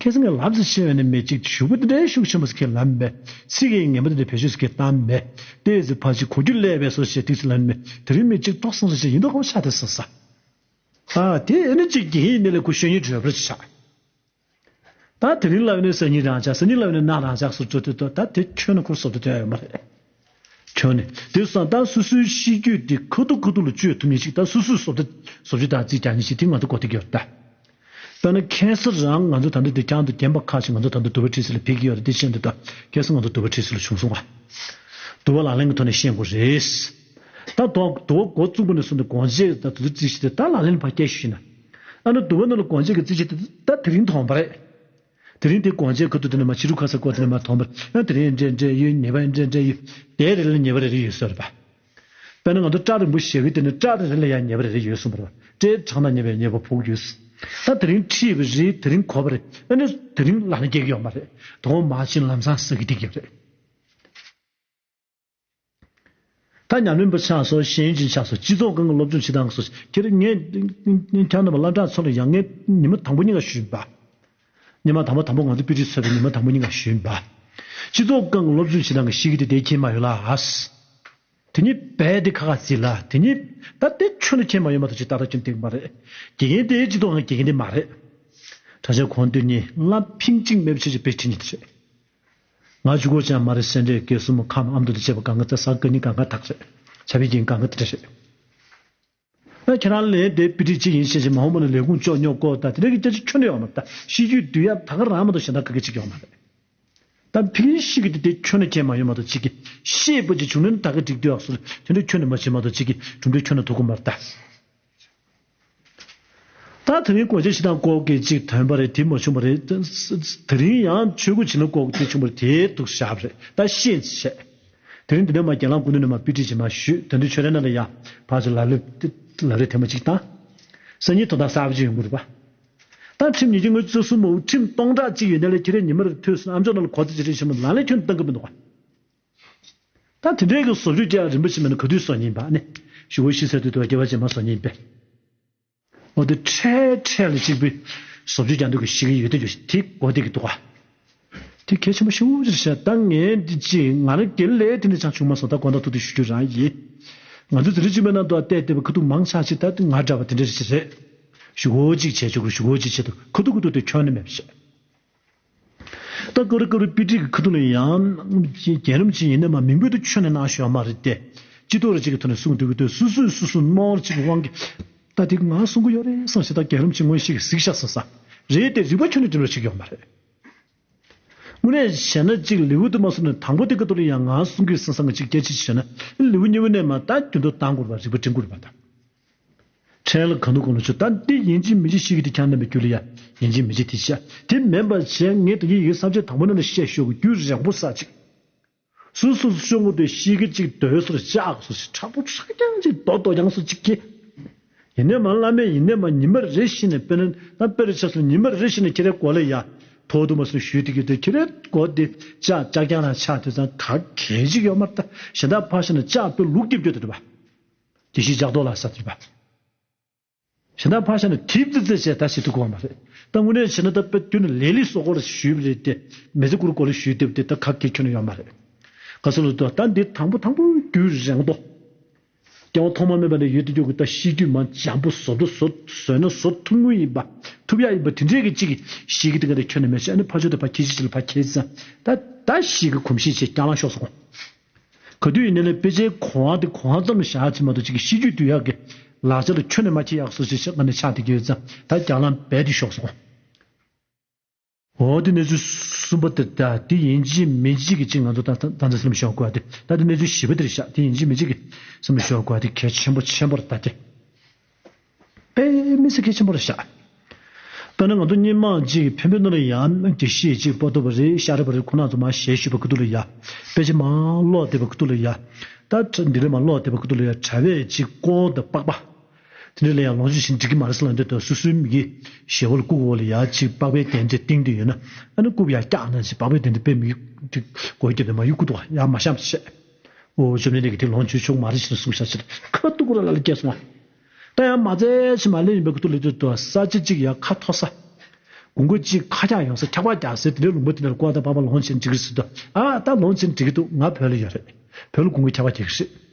ཁ་སང་ངས་ལབ་ཙམ་བྱས་པ་ནི་མི་གཅིག་ཞུ་བ་དེ་འདྲའི་ཤུགས་ཆེན་པོ་ཞིག་ལབ་མེད། ཚིག་གི་ངན་པ་དེ་འདྲ་བེད་སྤྱོད་ཞིག་བཏང་མེད། ཏོག་ཙམ་ཕར་ཅིག་གོ་རྒྱུ་ཀླད་པའི་སོ་ཞེས་ཏིག་ཙི་ལབ་མེད། དེ་རིང་མི་གཅིག་ཏོག་སང་རེ་ཞིག་ཡིན་མདོག་ཁ་པོ་ཆགས་དེ་ཟེར་ས། ཨ་དེ་ཨེ་ནི་གཅིག་དགེ་རྒན་ཡིན་ནི་ལས་ཁོ་ཤེས་ཉིན་བྲོས་པར་ཆགས། ད་དེ་རིང་ལབ་ནས་སང་ཉིན་རང་ཆགས། སང་ཉིན་ལབ་ནས་གནངས་རང་ཆགས་སུ་འགྲོ་དུས་ད་དེ་ཁྱོན་ནས་ཁོར་བཟོ་དུ་དོན་ཡོད་མ་རེད། ཁྱོན་ནས་དེ་སང་ད་སོ་སོའི་གཤིས་རྒྱུད་དེ་ཁ་ཐུག་ཁ་ཐུག་ལ་བཅོས་ཐུབ་མཁན་ཞིག་ད་སོ་སོས་བཟོ་ལྟ་བཟོ་བཅོས་དང་རྩིས་རྒྱག་མཁན་ཞིག་དེ་ང་ཚོ་གོ་ཐིག་ཡོད་ད། དཔེར་ན་ཁ་སང་རང་ང་ཚོ་ད་ལྟ་དེ་རྐྱང་དུ་རྒན་པ་ཁག་ཅིག་ང་ཚོ་ད་ལྟ་དུ་བ་ཁྲིད་ས་ལ་ཕེབས་ཀྱི་ཡོད་རེད། དེ་ཤེས་འདུག་ད་ཁ་སང་ང་ཚོ་དུ་བ་ཁྲིད་ས་ལ་བྱུང་སོང་བ། དུ་བ་ལག་ལེན་གྱི་ཐོག་ནས་ཤེས་དགོས་རེད། ད་དུ་དུ་བ་འགོ་བཙུགས་པ་ནས་བཟུང་སྟེ་དགོངས་བཞེས་ད་དུ་དུ་རྩིས་ཞིག་དེ་ད་ལག་ལེན་ཕར་སྐྱེལ་ཞུས་ན། ཨ་ནི་དུ་བ་ནང་ལ་དགོངས་བཞེས་ཀྱི་རྩིས་ཞིག་དེ་ད་དེ་རིང་ཐོན་པ་རེད། དེ་རིང་དེ་དགོངས་བཞེས་ཁ་ཐུག་དེ་ནས་མ་ཕྱི་རུ་ཁ་ས་སྐོར་དེ་ནས་མ་ཐོན་པར་ཨ་དེ་རིང་འདྲེ་འདྲེ་ཡོད། ཉེས་པ་འདྲེ་འདྲེ་ཡོད། དེ་རེ་ལ་ཉེས་པ་རེ་རེ་ཡོད་ཟེར་བ། དཔེར་ན་ང་ཚོ་སྐྲ་རིང་པོ་བཞག་གི་དེ་ནི་སྐྲ་རེ་རེ་ལ་ཡང་ཉེས་པ་རེ་རེ་ཡོད་གསུངས་པ་རེད་པ། སྐྲའི་གྲངས་དང་མཉམ་པའི་ཉེས་པ་ཕོག་ཡོད། ད་དེ་རིང་ཁྲིད་པ་རེད། དེ་རིང་གོ་བ་རེད། ཨ་ནི་དེ་རིང་ལག་ན་སྐྱེལ་གི་ཡོད་མ་རེད། དོ་མ་ཕྱིན་ལམ་སང་ཟ་གི་བསྡད་ཀྱི་རེད། ད་ཉམས་ལེན་པ་ཆགས་སོང་། ཤེས་ཡོན་ཅན་ཆགས་སོང་། སྤྱི་ཚོགས་སྒང་གི་སློབ་སྦྱོང་བྱེད་སྟངས་སོགས་ཁྱེད་རང་ངས་ཁྱེད་རྣམ་པ་བླ་བྲང་ཚོ་ལ་ཡང་ངས་ཉི་མ་དང་པོ་ཉིན་ག་ཞུས་པ། ཉི་མ་དང་པོ་དང་པོ་ང་ཚོ་པི་ཊི་ཚོགས་པའི་ཉི་མ་དང་པོ་ཉིན་ག་ཞུས་པ། སྤྱི་ཚོགས་སྒང་གི་སློབ་སྦྱོང་བྱེད་སྟངས་ཀྱི་ཤེས་ཀྱི་དེ་དེ་ཁྱེད་མ་ཡོད་ལ། དེ་ཉིད་རྦད་དེ་ཁ་ཁ་ཟིག་ལ་དེ་ཉིད་ད་དེ་ཁྱོན་ནས་ཁྱེད་མ་ཡོད་མ་གཏོགས་ཅི་ཏག་ཏག་ཁྱོན་སྟེང་མ་རེད། དགེ་རྒན་དེ་སྤྱི་ཚོགས་ནང་དགེ་རྒན་དེ་མ་རེད། གྲྭ་ཆས་གོང་དུ་ནི་བླ་ཕིང་ཅིང་མེབ་ཆེ་ཆེ་པེ་ཁྲི་ཉིད་རེད། ང་ཆུ་གོ་ཅང་མ་རེད། སེ་འབྲས་དགེ་གསུམ་ཁམས་ཨ་མདོ་དང་བཅས་པ་གང་ག་ད་ས་ག་ནི་གང་ག་དག་རེད། ཆ་བི་ཀྱིན་གང་ག་དེ་རེད། ཨ་ཁྱེད་རང་ལན་དེ་པི་ཊི་གཅིག་ཡིན་ཤེས་ཤེས་མ་འོངས་པ་ན་ལས་ཁུངས་ལྕོགས་ཉོ་ཀོ་ད་དེ་འདྲ་གི་སྐད་ཆ་ཁྱོན་ནས་ཡོང་མ་རེད། ད་ཤེས་རྒྱུད་བསྡུ་ཡ་ད་ག་རང་མ་གཏོགས་གཞན་དག་ག་གི་གཅིག་ཡོང་མ་རེད། ད་ཕིང་ཤི་གི་དེ་དེ་ཁྱོན་ནས་ཁྱེད་མ་ཡོད་མ་གཏོགས་གཅིག་གི་ཤེས་པ་ཅིག་བྱུང་ནས་ད་ག་འགྲིག་འདུག་ཨ་སུ་དེ་འདྲ་ཁྱོན་ནས་མ་བྱེད་མ་གཏོགས་གཅིག་གི་གྲུབ་འབྲས་ཁྱོན་ནས་ཐོབ་གི་མ་རེད་ད། ད་དེ་རིང་སྒོ་འབྱེད་བྱེད་སྟངས་སྐོར་གྱི་གཅིག་ཐོན་པ་རེད། དེ་མ་བྱུང་བ་རེད། དེ་རིང་ཡང་ཆོས་སྐུ་བྱིན་རླབས་སྐོར་གྱི་དེ་བྱུང་བ་རེད། དེ་འདུག་བཞག་པ་རེད། ད་ཤེས་བྱས། དེ་རིང་འདི་ནས་མ་རྒན་ལགས་སྐུ་མདུན་ནས་མ་པི་ཊི་བྱེད་མ་ཞུས། དོན་དུ་ཆོས་རའི་ནང་ལ་ཡ་ཕར་ཚུར་ལ་ལུ་ལ་རེ་ཐེངས་མ་གཅིག་བཏང་། སང་ཉིན་དོན་དག་གསར་པ་ཅིག་ཡོང་གི་རེད་པ། ད་ཁྲིམས་ཉིས་བརྒྱ་ལྔ་བཅུ་རྩ་གསུམ་མོ་ཁྲིམས་སྟོང་ཕྲག་གཅིག་ཡོད་ནའི་ལས་ཁྱེད་རས་ཉི་མ་རེ་ཐོས་སོང་ཨམ་ཅོག་ནང་ལ་གོ་ཚ་ཅིག་རེད་ཤེས་མ་ལ་ལས་ཁྱོན་བཏང་གི་མི་འདུག་ག་ད་དེ་འདྲའི་གི་བཟོ་བཅོས་རྒྱག་རིམ་པ་ཞིག་མེད་ན་ག་དུས་བཟོ་ཉན་པ་ནི། ཞུ་བོ་ཤི་ས་དུས་དུ་སྐྱེ་བ་རྗེས་མ་བཟོ་ཉན་པས། འོ་དེ་འཕྲལ་འཕྲལ་ལ་གཅིག་པུའི་བཟོ་བཅོས་རྒྱག་འདོད་ཀྱི་ཤི་གི་ཡོད་དེ་ཡོད་དེ་གོ་བདེ་གི་འདུག་ག་དེ་གལ་ཆེན་པོ་ཞེ་པོ་ཅིག་རེད་ཤག་ད་ངས་འདི་ཅི་ང་རང་སྒེར་ལས་དེ་འདྲ་ཅང་བྱུང་མ་སོང་། ད་དགོངས་དག་ཐུགས་དེ་ཞུ་རྒྱུ་རང་ཡིན། ང་ཚོ་དེ་རིང་ཅི་མེད་ན་འདུག་བལྟས་བལྟས་པ་ཁ་ཐུག་མང་ཆ་ཅིག་ད་ང་འདྲ་བ་དེ་འདྲ་ཅིག་རེད། ཞུ་གོ་ཅིག་བྱས་ཆོག་གི་ཞུ་གོ་ཅིག་བྱས་འདུག་ཁ་ཐུག་ཁ་ཐུག་དེ་ཁྱོན་ནས་མེད་པ་བྱས། ད་ཀ་རུ་ཀ་རུ་པི་ཏི་གི་ཁ་ཐུག་ལ་ཡང་རྒན་རབས་ཅིག་ཡིན་ནའི་མ་མིང་པོ་དེ་ཁྱོན་ནས་གནང་ཤོག་མ་རེད་དེ། སྤྱི་ཚོགས་རེ་ཅིག་གི་ཐོག་ནས་གསུང་འདོད་ཀྱི་འདུག་སུ་སུས་སུ་སུ་གནོང་ཅིག་གི་དབང་གིས་ད་དེ་ང་གསུང་གི་ཡོད་རེད་བསམ་ཞེ་ད་རྒན་རབས་ཅིག་ངོ་ཤེས་ཀྱི་གཟིགས་ཤག་བསམ་ས་རེད་དེ། རིག་པ་ཁྱོན་ནས་འགྲིམ་རོགས་ཅིག་ཡོད་མ་རེད། དངོས་གནས་བྱས་ན་ཅིག་ལེའུ་དུ་མ་སོང་ནས་དང་པོ་དེ་ག་ཏུ་ལ་ཡང་ང་གསུང་གི་བསམ་བསམ་གི་ཅིག་སྐད་ཆ་ཅིག་བྱས་ན་ལེའུ་གཉིས་པ་ནས་མ་ད་རྒྱུན་དུ་བཏང་དགོས་པ་རིག་པ་སྒྲིམ་དགོས་པ་དང་། ཕྲན་ལ་གང་དུ་གང་ལ་ཆུ་ད་འདི་ཡིན་གཅིག་མིན་གཅིག་ཤེས་ཀྱི་དེ་ཁྱང་ལྡན་པའི་རྒྱུད་ལ་ཡ་ཡིན་གཅིག་མིན་གཅིག་དེ་བྱ་དེ་མིན་པ་བྱས་ངས་དེ་ཡི་ཡི་བསམ་བྱེད་དང་པོ་ནང་ནས་བཤད་ཤོག་གི་རྒྱུད་རིང་པོ་ས་ཅིག་སོ་སོ་སོ་ངོ་དེ་ཤེས་ཀྱི་ཅིག་འདོད་སོར་ལྕག་སོ་ཞིག་ཁྲ་པོ་ཁྲ་རྐྱང་ཅིག་རྡོ་རྡོ་རྐྱང་སོ་ཅིག་གི། ཡིན་ནས་མ་བླ་མས་ཡིན་ནས་མ་ཉི་མ་རེ་བཞིན་ནས་དཔེར་ན་ད་དཔེ་རེ་ཆ་སོང་ཉི་མ་རེ་བཞིན་ནས་ཁྱེད་རའི་མགོ་ལ་ཡ་ཐོག་ཏུ་མ་སོང་ཞུས་དེ་གི་དེ་ཁྱེད་རའི་མགོ་དེ་ལྕག་ལྕག་རྐྱང་ལ་ཆགས་དུས་ཙང་ག་གལ་ཅིག་ཡོད་མ་རེད། ད་གཞན་དག་ཕར་བཞག་ན་ལྕགས་དཔེ་ལུག་རྒྱབ་རྒྱུ་དེ་རེད་པ། དེ་བཞིན་ལྕགས་རྡོ་ལ་ས་དེ་རེད་པ། གཞན་དག་ཕར་བཞག་ན་དེབ་ཙི་ཙི་བྱས་ད་བྱེད་ཐུབ་ཀྱི་ཡོད་མ་རེད། ད་དངོས་གནས་བྱས་ན་ད་དཔེ་དུས་ནས་ལས་ལས་སོགས་སྐོར་ཞུས་པ་རེད་དེ། མི་ཚེ་ཁུར་སྐོར་ལ་ཞུས་དེབ་དེ་ད་ག་གེ་ཁྱོན་ནས་ཡོད་མ་རེད། ག་ཚོད་ལ་འདུག་ད་འདི་དང་པོ་དང་པོ་རྒྱུད་རིང་པོ། སྐྱེ་བ་ཐོག་མ་མེད་པ་ནས་ཡོད་དུ་འཇུག་གི་ད་ཤེས་རྒྱུད་མ་འཇམ་པོ་བཟོ་འདུག་བཟོ་བཟོས་ན་བཟོ་ཐུབ་ངུ་ཡིན་པ། ཐུབ་ཡ་ཡིན་པ་དེ་འདྲས་ཀྱི་གཅིག་གི་ཤེས་ཀྱི་དེ་ག་དེ་ཁྱོན་ནས་མེད་ཤེས་ཨ་ནི་ཕ་ཆོས་དེ་ཕ་ཁྱེད་ཅི་ལ་ཕ་ཁྱེད་ཅི་ད་ད་ཤེས་ཀྱི་གོམས་གཤིས་བྱས་རྐྱང་ལང་ཤོག་སོང་། ག་དུས་ཡིན་ནའི་ལས་དཔེ་ཆའི་གོང་བ་དེ་གོང་བ་ཙམ་ལ་བཞག་ཅིག་མ་གཏོགས་ཅིག་གི་ཤེས་རྒྱུད་འདུས་ཡག་གི་ ལག་ཆ་ལ་ཁྱོན་ནས་མ་ཁྱེར་ཡག་སོ་ཞེས་ང་ནས་ཆགས་བསྡད་ཀྱི་ཡོད་ཙང་ད་རྒྱང་ལམ་རྦད་དེ་ཤོག་སོང་། འོ་དེ་གནས་ཚུལ་གསུམ་པ་དེ་ད་དེ་ཡིན་གཅིག་མིན་གཅིག་གི་གཅིག་ང་ཚོ་ད་ད་ད་སེམས་ཤོག་དགོས་དེ་ད་དེ་གནས་ཚུལ་བཞི་པ་དེ་རེད་ཤག་དེ་ཡིན་གཅིག་མིན་གཅིག་གི་སེམས་ཤོག་དགོས་དེ་གལ་ཆེན་པོ་ཆེན་པོ་རེད་ད་དེ། དཔེ་མི་སྲིད་གལ་ཆེན་པོ་རེད་ཤག་དཔེར་ན་ང་ཚོ་སྔོན་མ་ཅིག་འཕན་པོའི་ནང་ལ་ཡང་དགེ་བཤེས་ཅིག་པོ་ཏོ་བ་རེད་ཤ་ར་བ་རེད་ཁོ་ན་ཚོ་མ་ཞལ་བཞུགས་པ་ཁུ་ཐུག་ལ་ཡ། དཔེ་ཆ་མ་ཀློག་བསྡད་པ་ཁུ་ཐུག་ལ་ཡ། ད་འདི་ལས་མ་ཀློག་བསྡད་པ་ཁུ་ཐུག་ལ་ཡ་གྲྭ་བས་ཅིག་ཀོ་དང་པགས་པ། དེ་འདྲ་ལ་ཡང་ལོངས་སྤྱོད་བྱེད་འགྲིག་གི་མ་རེད་ཟེར་ལབ་འདོད་དོ་སོ་སོའི་མི་གི་ཞལ་བོ་ལ་བཀུག་འོག་ལ་ཡ་ཅིག་པགས་པའི་གདན་འདྲེ་བཏིང་དུ་ཡོད་ན་ཨ་ནི་བཀུག་ཡ་སྐྱག་ན་ཅིག་པགས་པའི་གདན་འདྲེ་དཔེ་མི་གི་ཅིག་གོ་ཡི་རྒྱབ་དེ་མ་ཡུ་བཀུག་འདུག་ཡ་མ་ཤམ་ཆེ། ཨོ་ཅོ་ནི་ནི་གི་དེ་ལོངས་སྤྱོད་ཆོག་མ་རེད་ཞེས་གསུངས་ཤག་ཕྱིར་ཁ་ཐུག་ཁོ་ར་ལ་ལ་སྐྱེས་སོང་བ། ད་ཡང་མ་ཚད་ཕྱི་མ་ལེན་ཡིན་པའི་ཁུ་ཐུག་ལ་དུས་དོ་ས་ཆ་གཅིག་ཡ་ཁ་མཐོ་ས། དགུན་ཁ་གཅིག་ཁ་རྒྱག་ཡོང་ས་འཁྱག་པ་རྒྱག་སའི་དེ་འདྲའི་ལུང་པ་དེ་ནས་ཀོ་ད་པགས་པ་ལོངས་སྤྱོད་འགྲིག་གི་རེད་ཟེར་དུས་ཨ་ད་ལོངས་སྤྱོད་འགྲིག་གི་འདུག་ང་བོད་ལ་ཡོད་རེད། བོད་ལ་དགུན་ཁ་འཁྱག་པ་རྒྱག་གི་རེད།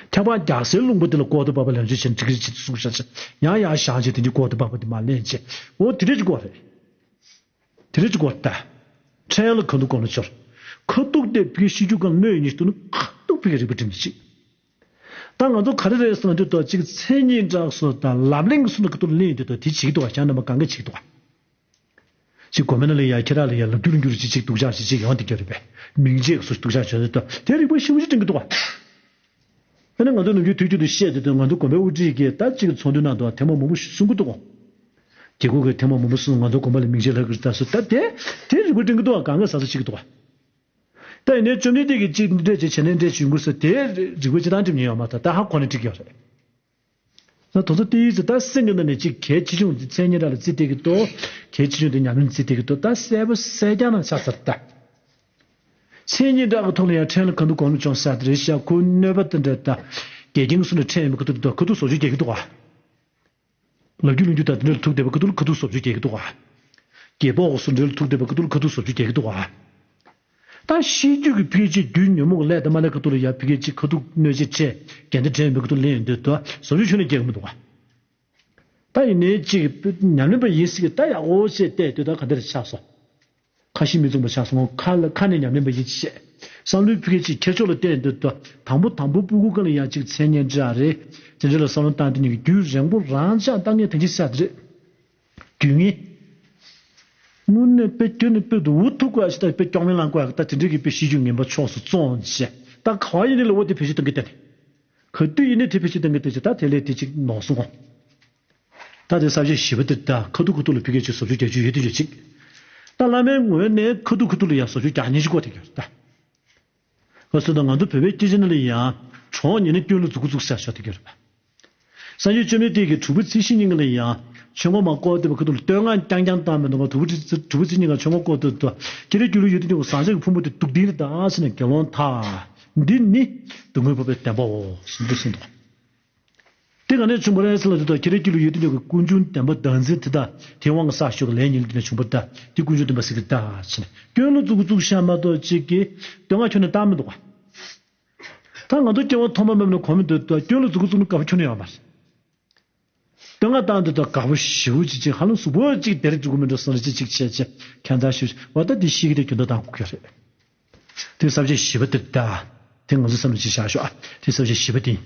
འཁྱག་པ་རྒྱག་སའི་ལུང་པ་དེ་ལ་ཀོ་ད་པགས་པ་ལོངས་སྤྱོད་བྱེད་འགྲིག་གི་རེད་ཅེས་གསུངས་ཤག་ཕྱིར་ཡང་ཡང་བཞག་བྱས་དེ་འདྲའི་ཀོ་ད་པགས་པ་དེ་མ་ལེན་བྱས་ཨོ་དེ་འདྲ་ཅིག་གོ་རེད། དེ་རིང་གཅིག་གོ་ལྟ། ཕྲན་ལ་ཁ་ཐུག་གོ་ལ་འཆོར། ཁ་ཐུག་དེ་ཕི་གི་ཤི་རྒྱུ་གང་གནོད་ཡོད་ཉིད་དུ་ནི་ཁ་ཐུག་ཕི་གི་རིག་པ་འགྲིམ་ནི་ཅིག་ད་ང་ཚོ་ག་རེ་རེད་ཟེར་ན་འདི་ལྟོ་ཅིག་མཚན་ཉིད་བསྒྲགས་སོ་དང་ལབ་གླེང་གི་སུ་ནི་ཁ་ཐུག་ལ་གླེང་ཡོད་འདི་ལྟོ་དེ་བྱེད་ཀྱི་འདུག་བ་ཞང་རྣམ་པ་གང་ག་བྱེད་ཀྱི་འདུག་བ། ཅིག་གོ་མེད་ན་ལ་ཡ་ཁྱེད་རང་ལ་ཡ་ལབ་རྒྱུ་ལ་འགྱུར་ཅིག་ཅིག་སྡུག་ཅག་ཅིག་ཅིག་ཡོང་འདི་ག་རེད་པས་མིང་རྗེས་སུ་སྡུག་ཅག་བྱོས་འདི་ལྟོ་དེ་རིག་པ་ཞིབ་ཅིག་འགྲིམ་གྱི་འདུག་བ། ཨ་ནི་ང་ཚོ་ནམ་རྒྱུན་དུས་རྒྱུན་དུ་བཤད་དུས་དུས་ང་ཚོ་དགོན་པའི་དབུ་ཁྲིད་ཀྱིས་ད་ཅིག་ཚོགས་འདུའི་ནང་དུ་ཐེངས་མ་མང་པོ་གསུང་གི་འདུག་གོ། རྒྱལ་ཁབ་ཀྱི་ཐེངས་མ་མང་པོ་གསུང་ང་ཚོ་དགོན་པ་ལ་མིང་ཆད་ལྷག་གི་རེད་ད་སུ་ད་དེ་དེ་རིག་པ་འགྲིམ་གི་འདུག་ག་གང་ག་ཟ་ཟ་བྱེད་ཀྱི་འདུག་ག་ད་ཡིན་ནའི་བཅོམ་ལྡན་འདས་ཀྱིས་ཅིག་འདི་འདྲས་བྱེད་བྱེད་ནས་འདྲས་བྱེད་ཡོང་གི་རེད་ཟེར་དེ་རིག་པ་ཅི་ལྟར་འགྲིམ་ཉེན་ཡོད་མ་ད་ད་ཧ་གོ་ནས་འགྲིག་གི་ཡོད་རེད། ད་དོ་ཚོ་དེའི་ཚེ་ད་སེམས་ཀྱི་ནང་ནས་ཅིག་གལ་ཆེ་ཆུང་དེ་མཚན་ཉིད་རང་ལ་བརྩི་བསྡད་ཀྱི་འདུག་གལ་ཆེ་ཆུང་དེ་ཉམས་ལེན་བརྩི་བསྡད་ཀྱི་འདུག་ད་གསལ་པོ་གསལ་རྐྱང་ན་ཆགས་ཚར་ད། མཚན་ཉིད་བསྒྲགས་ཀྱི་ཐོག་ལ་ཡང་ཕྲན་ལ་གང་དུ་གོམས་ལ་བྱུང་ས་དེ་རེད་ཤག་ཁོའི་གནོད་པ་དེ་འདྲ་ད། དགེ་རྒན་གསུམ་ལ་ཕྲན་ཡིན་པའི་ཁ་ཐུག་ད་ཁ་ཐུག་བཟོ་བཅོས་རྒྱག་གི་འདུག་ག་ལབ་རྒྱུ་ལུང་རྒྱུ་ད་དེ་འདྲ་ལ་ཐུག་བསྡད་པའི་ཁ་ཐུག་ལ་ཁ་ཐུག་བཟོ་བཅོས་རྒྱག་གི་འདུག་ག་རྒྱལ་པོ་འོག་སུ་འདྲ་ལ་ཐུག་བསྡད་པའི་ཁ་ཐུག་ལ་ཁ་ཐུག་བཟོ་བཅོས་རྒྱག་གི་འདུག་ག་ད་ཤེས་རྒྱུད་ཀྱི་ཕལ་ཆེར་རྒྱུན་ཉོན་མོངས་ཀྱི་ལས་དང་མ་ལས་ཁ་ཐུག་ལ་ཡ་ཕལ་ཆེར་ཁ་ཐུག་གནོད་བྱེད་ཆེ་འགལ་ཟླ་འདྲེན་མི་ཁ་ཐུག་ལེན་ཡོང་དུས་ད་བཟོ་བཅོས་ཁྱོན་ནས་རྒྱག་གི་མི་འདུག་ག་ད་ཡིན་ནའི་གཅིག་ཉམས་ལེན་པ་ཡིན་སྲིད་ཀྱི་ད་ཡག་པོ་བྱས་བལྟས་དུས་ད་ག་འདྲ་ཆགས་སོང་། ཁ་ཞེ་མི་མཚུངས་པ་ཆགས་སོང་ཁ་ལ་ཁ་ནས་ཉམས་ལེན་པ་ཡིན་ཅི་བྱས། བསམ་བློའི་ཕུགས་ཀྱི་ཁྱེར་ཕྱོགས་ལ་བལྟས་དུས་ད་དང་པོ་དང་པོ་སྤུ་གུ་ཀུན་ལ་ཡང་གཅིག་མཚན་སྙན་གྲགས་རེད། དེ་འདྲ་ལ་བསམ་བློ་བཏང་དེ་ཉིད་ཀྱི་རྒྱུན་རིང་པོ་རང་འཇགས་བཏང་མཁན་དེ་འདྲ་ཆགས་དེ་རེད། རྒྱུ་ངན། དངོས་གནས་དཔེ་སྐྱོན་ནི་དཔེ་དུ་འུ་ཐུག་དགོས་ཞེ་ད་དཔེ་སྐྱོག་མེ་ལང་དགོས་ད་དེ་འདྲ་གི་དཔེ་ཤེས་རྒྱུ་ངན་པ་ཕྱོགས་སུ་བཙོང་བྱས་ད་ག་བ་ཡིན་ནི་ལ་འོ་དེ་བེད་སྤྱོད་གཏོང་གི་བསྟན། ག་དུས་ཡིན་ནའི་དེ་བེད་སྤྱོད་གཏོང་གི་བསྟན་ཅིག་ད་དེ་ལས་དེ་ཅིག་ནོར་སོང་ངོ་། ད་དེ་ས་བཅད་བཞི་པ་དེ་ད་ཁ་ཐུག་ཁ་ཐུག་ལ་ཕི་གེ་ཅིག་བཟོ་བཅོས་རྒྱག་རྒྱུ་ཡོད་དེ་ཡོད་ཅིག་ད་བླ་མའི་ངོས་ནས་ཁ་ཐུག་ཁ་ཐུག་ལ་ཡང་བཟོ་བཅོས་རྒྱག་ཉེན་ཅིག་གོ་དེ་ག་རེད་ད། ག་སོ་ད་ང་ཚོ་བོད་པའི་སྐད་ཆ་ནང་ལ་ཡང་གྲོགས་ཉེ་ན་སྐྱོན་ལ་མཛུ་གུ་བཙུགས་ཟེར་ཤོག་དེ་ག་རེད་པ། སངས་རྒྱས་བཅོམ་ལྡན་འདས་ཀྱིས་དྲུག་པ་ཚེས་བཞི་ཉིན་ག་ལ་ཡང་ཆོས་འཁོར་མ་བསྐོར་བསྡད་པ་ཁ་ཐུག་ལ་བསྟོད་བསྔགས་རྐྱང་རྐྱང་བཏང་མི་འདུག་ག་དྲུག་པ་ཚེས་དྲུག་པ་ཚེས་ཉིན་ག་ཆོས་འཁོར་བསྐོར་བསྡད་འདུག་ཁྱེད་རའི་རྒྱུད་ལ་ཡོད་དུ་འཇུག་ཟང་ཟིང་གི་ཕུང་པོ་དེ་སྡུག་ལྡན་རེད་ད་ཟེར་ནས་དགེ་སློང་དག་འདི་ནི་སྡུག་བསྔལ་འཕགས་པའི་བདེན་པའོ་ཟེར་འདུག་གསུངས་འདུག་དེ་ག་ནས་བྱུང་བ་རེད་ཟེར་ལ་དེ་དག་ཁྱེད་རའི་རྒྱུད་ལ་ཡོད་དུ་འཇུག་གི་ཀུན་འབྱུང་བདེན་པ་བདག་འཛིན་དེ་དག་དེའི་དབང་གིས་བསགས་ཞོག་གི་ལས་ཉིད་ལ་དེ་ནས་བྱུང་བ་ད་དེ་ཀུན་འབྱུང་བདེན་པ་ཟེར་གི་ད་ཟེར་ནས་སྐྱོན་ལ་མཛུ་གུ་བཙུགས་ཤག་མ་གཏོགས་གཅིག་གིས་བསྟོད་བསྔགས་ཁྱོན་ནས་བཏང་མི་འདུག་ག་ད་ང་ཚོ་སྐྱེ་བ་ཐོག་མ་མེད་ནས་གོ་མི་འདུག་ད་སྐྱོན་ལ་མཛུ་གུ་བཙུགས་ན་དགའ་པོ་ཁྱོན་ནས་ཡོད་མ་རེད། བསྟོད་བསྔགས་བཏང་དུས་ད་དགའ་པོ་ཞེ་པོ་ཅིག་ཅིག་ཧ་ལམ་གཟུགས་པོ་ཅིག་དེར་འགྲོ་གི་མི་འགྲོ་བསམ་རེ་ཅིག་ཅིག་བྱས་བྱས་ཁྱད་མཚར་ཞེ་པོ་ཅིག་འོ་ད་དེ་ཤེས་ཀྱི་དེ་རྒྱུ་མཐའ་དང་གོ་གི་རེད། དེ་ས་བཅད་བཞི་པ་དེ་ད། དེ་ང་ཚོ་བསམ་བློ་ཅིག་བཞག་ཤོག་ཨ། དེ་ས་བཅད་བཞི་པ་དེ་ཡིན།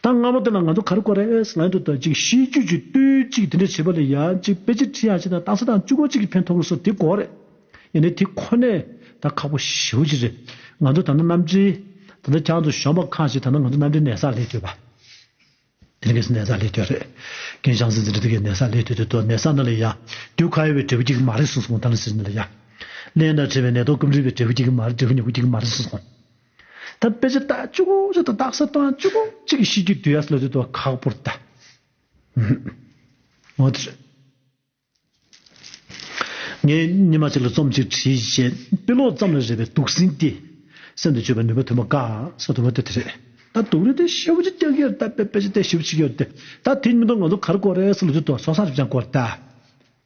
ད་ལྔ་པ་དེ་ལ་ང་ཚོ་ག་རེ་གོ་རེད་ཟེར་ན་དུ་ད་ཅིག་ཤེས་རྒྱུད་ཀྱི་བསྟོད་ཅིག་དེ་འདྲ་བྱེད་པ་ལ་ཡ་ཅིག་དཔེ་ཆ་ཁྲིད་ཡག་ཅིག་དང་རྟགས་གསལ་དང་གཅིག་པོ་ཅིག་གི་ཕན་ཐོགས་སོ་དེ་གོ་རེད། ཡིན་ནའི་དེ་ཁོ་ནས་ད་ཁག་པོ་ཞེ་པོ་ཅིག་རེད། ང་ཚོ་ད་ནི་གནམ་གྲུའི་ད་ལྟ་ཁྱང་ཚོ་གཞོན་པ་ཁག་ཅིག་ད་ནི་ང་ཚོ་གནམ་གྲུའི་ནད་གསར་སླེབས་ཡོད་པ། དེ་ནས་ནད་གསར་སླེབས་དུས་རེད། རྒན་ཤང་སྲིད་འཛིན་དེ་གའི་ནད་གསར་སླེབས་དུས་དུས་དུ་ནད་གསར་ནང་ལ་ཡ། དུས་ཁ་ཡོད་པའི་འབྲས་བུ་གཅིག་མ་རེད་གསུངས་སོང་ད་ལ་སྲིད་ནང་ལ་ཡ། གླེན་དང་བྲལ་བའི་ནད་ཐོག་སྐུམ་འདྲིས་པའི་འབྲས་བུ་གཅིག་མ་རེད་འབྲས་བུ་ཉེ་བོ་གཅིག་མ་རེད་གསུངས་སོང་། ད་དཔེ་ཆ་ལྟ་གཅིག་པོ་ཅིག་དང་རྟགས་གསལ་བཏང་གཅིག་པོ་གཅིག་གི་ཤེས་རྒྱུད་དུས་ཡ་སླེབས་དུས་དུ་ཁག་པོར་ལྟ། འོ་དེ་རེད། ངས་ཉི་མ་གཅིག་ལ་རྩོམ་གཅིག་བྲིས་རྗེས་དཔེ་ཀློག་ཙམ་ལ་རེ་བའི་སྡུག་སྲན་ཏེ། སེམས་དུ་བཅོས་པའི་ནུས་པ་དུ་མ་དཀའ་ས་དུ་མ་དེ་དེ་རེད། ད་སྡུག་རུས་དེ་ཞེ་པོ་ཅིག་སྟེར་གི་ཡོད་ད་དཔེ་དཔེ་ཆ་དེ་ཞེ་པོ་ཅིག་ཡོད་དེ། ད་དེ་མི་འདུག་ང་ཚོ་ག་རེ་དགོས་རེད་ཟེར་ལ་དུས་དུ་ཚོགས་བསགས་སྒྲིབ་སྦྱང་དགོས་རེད་ད།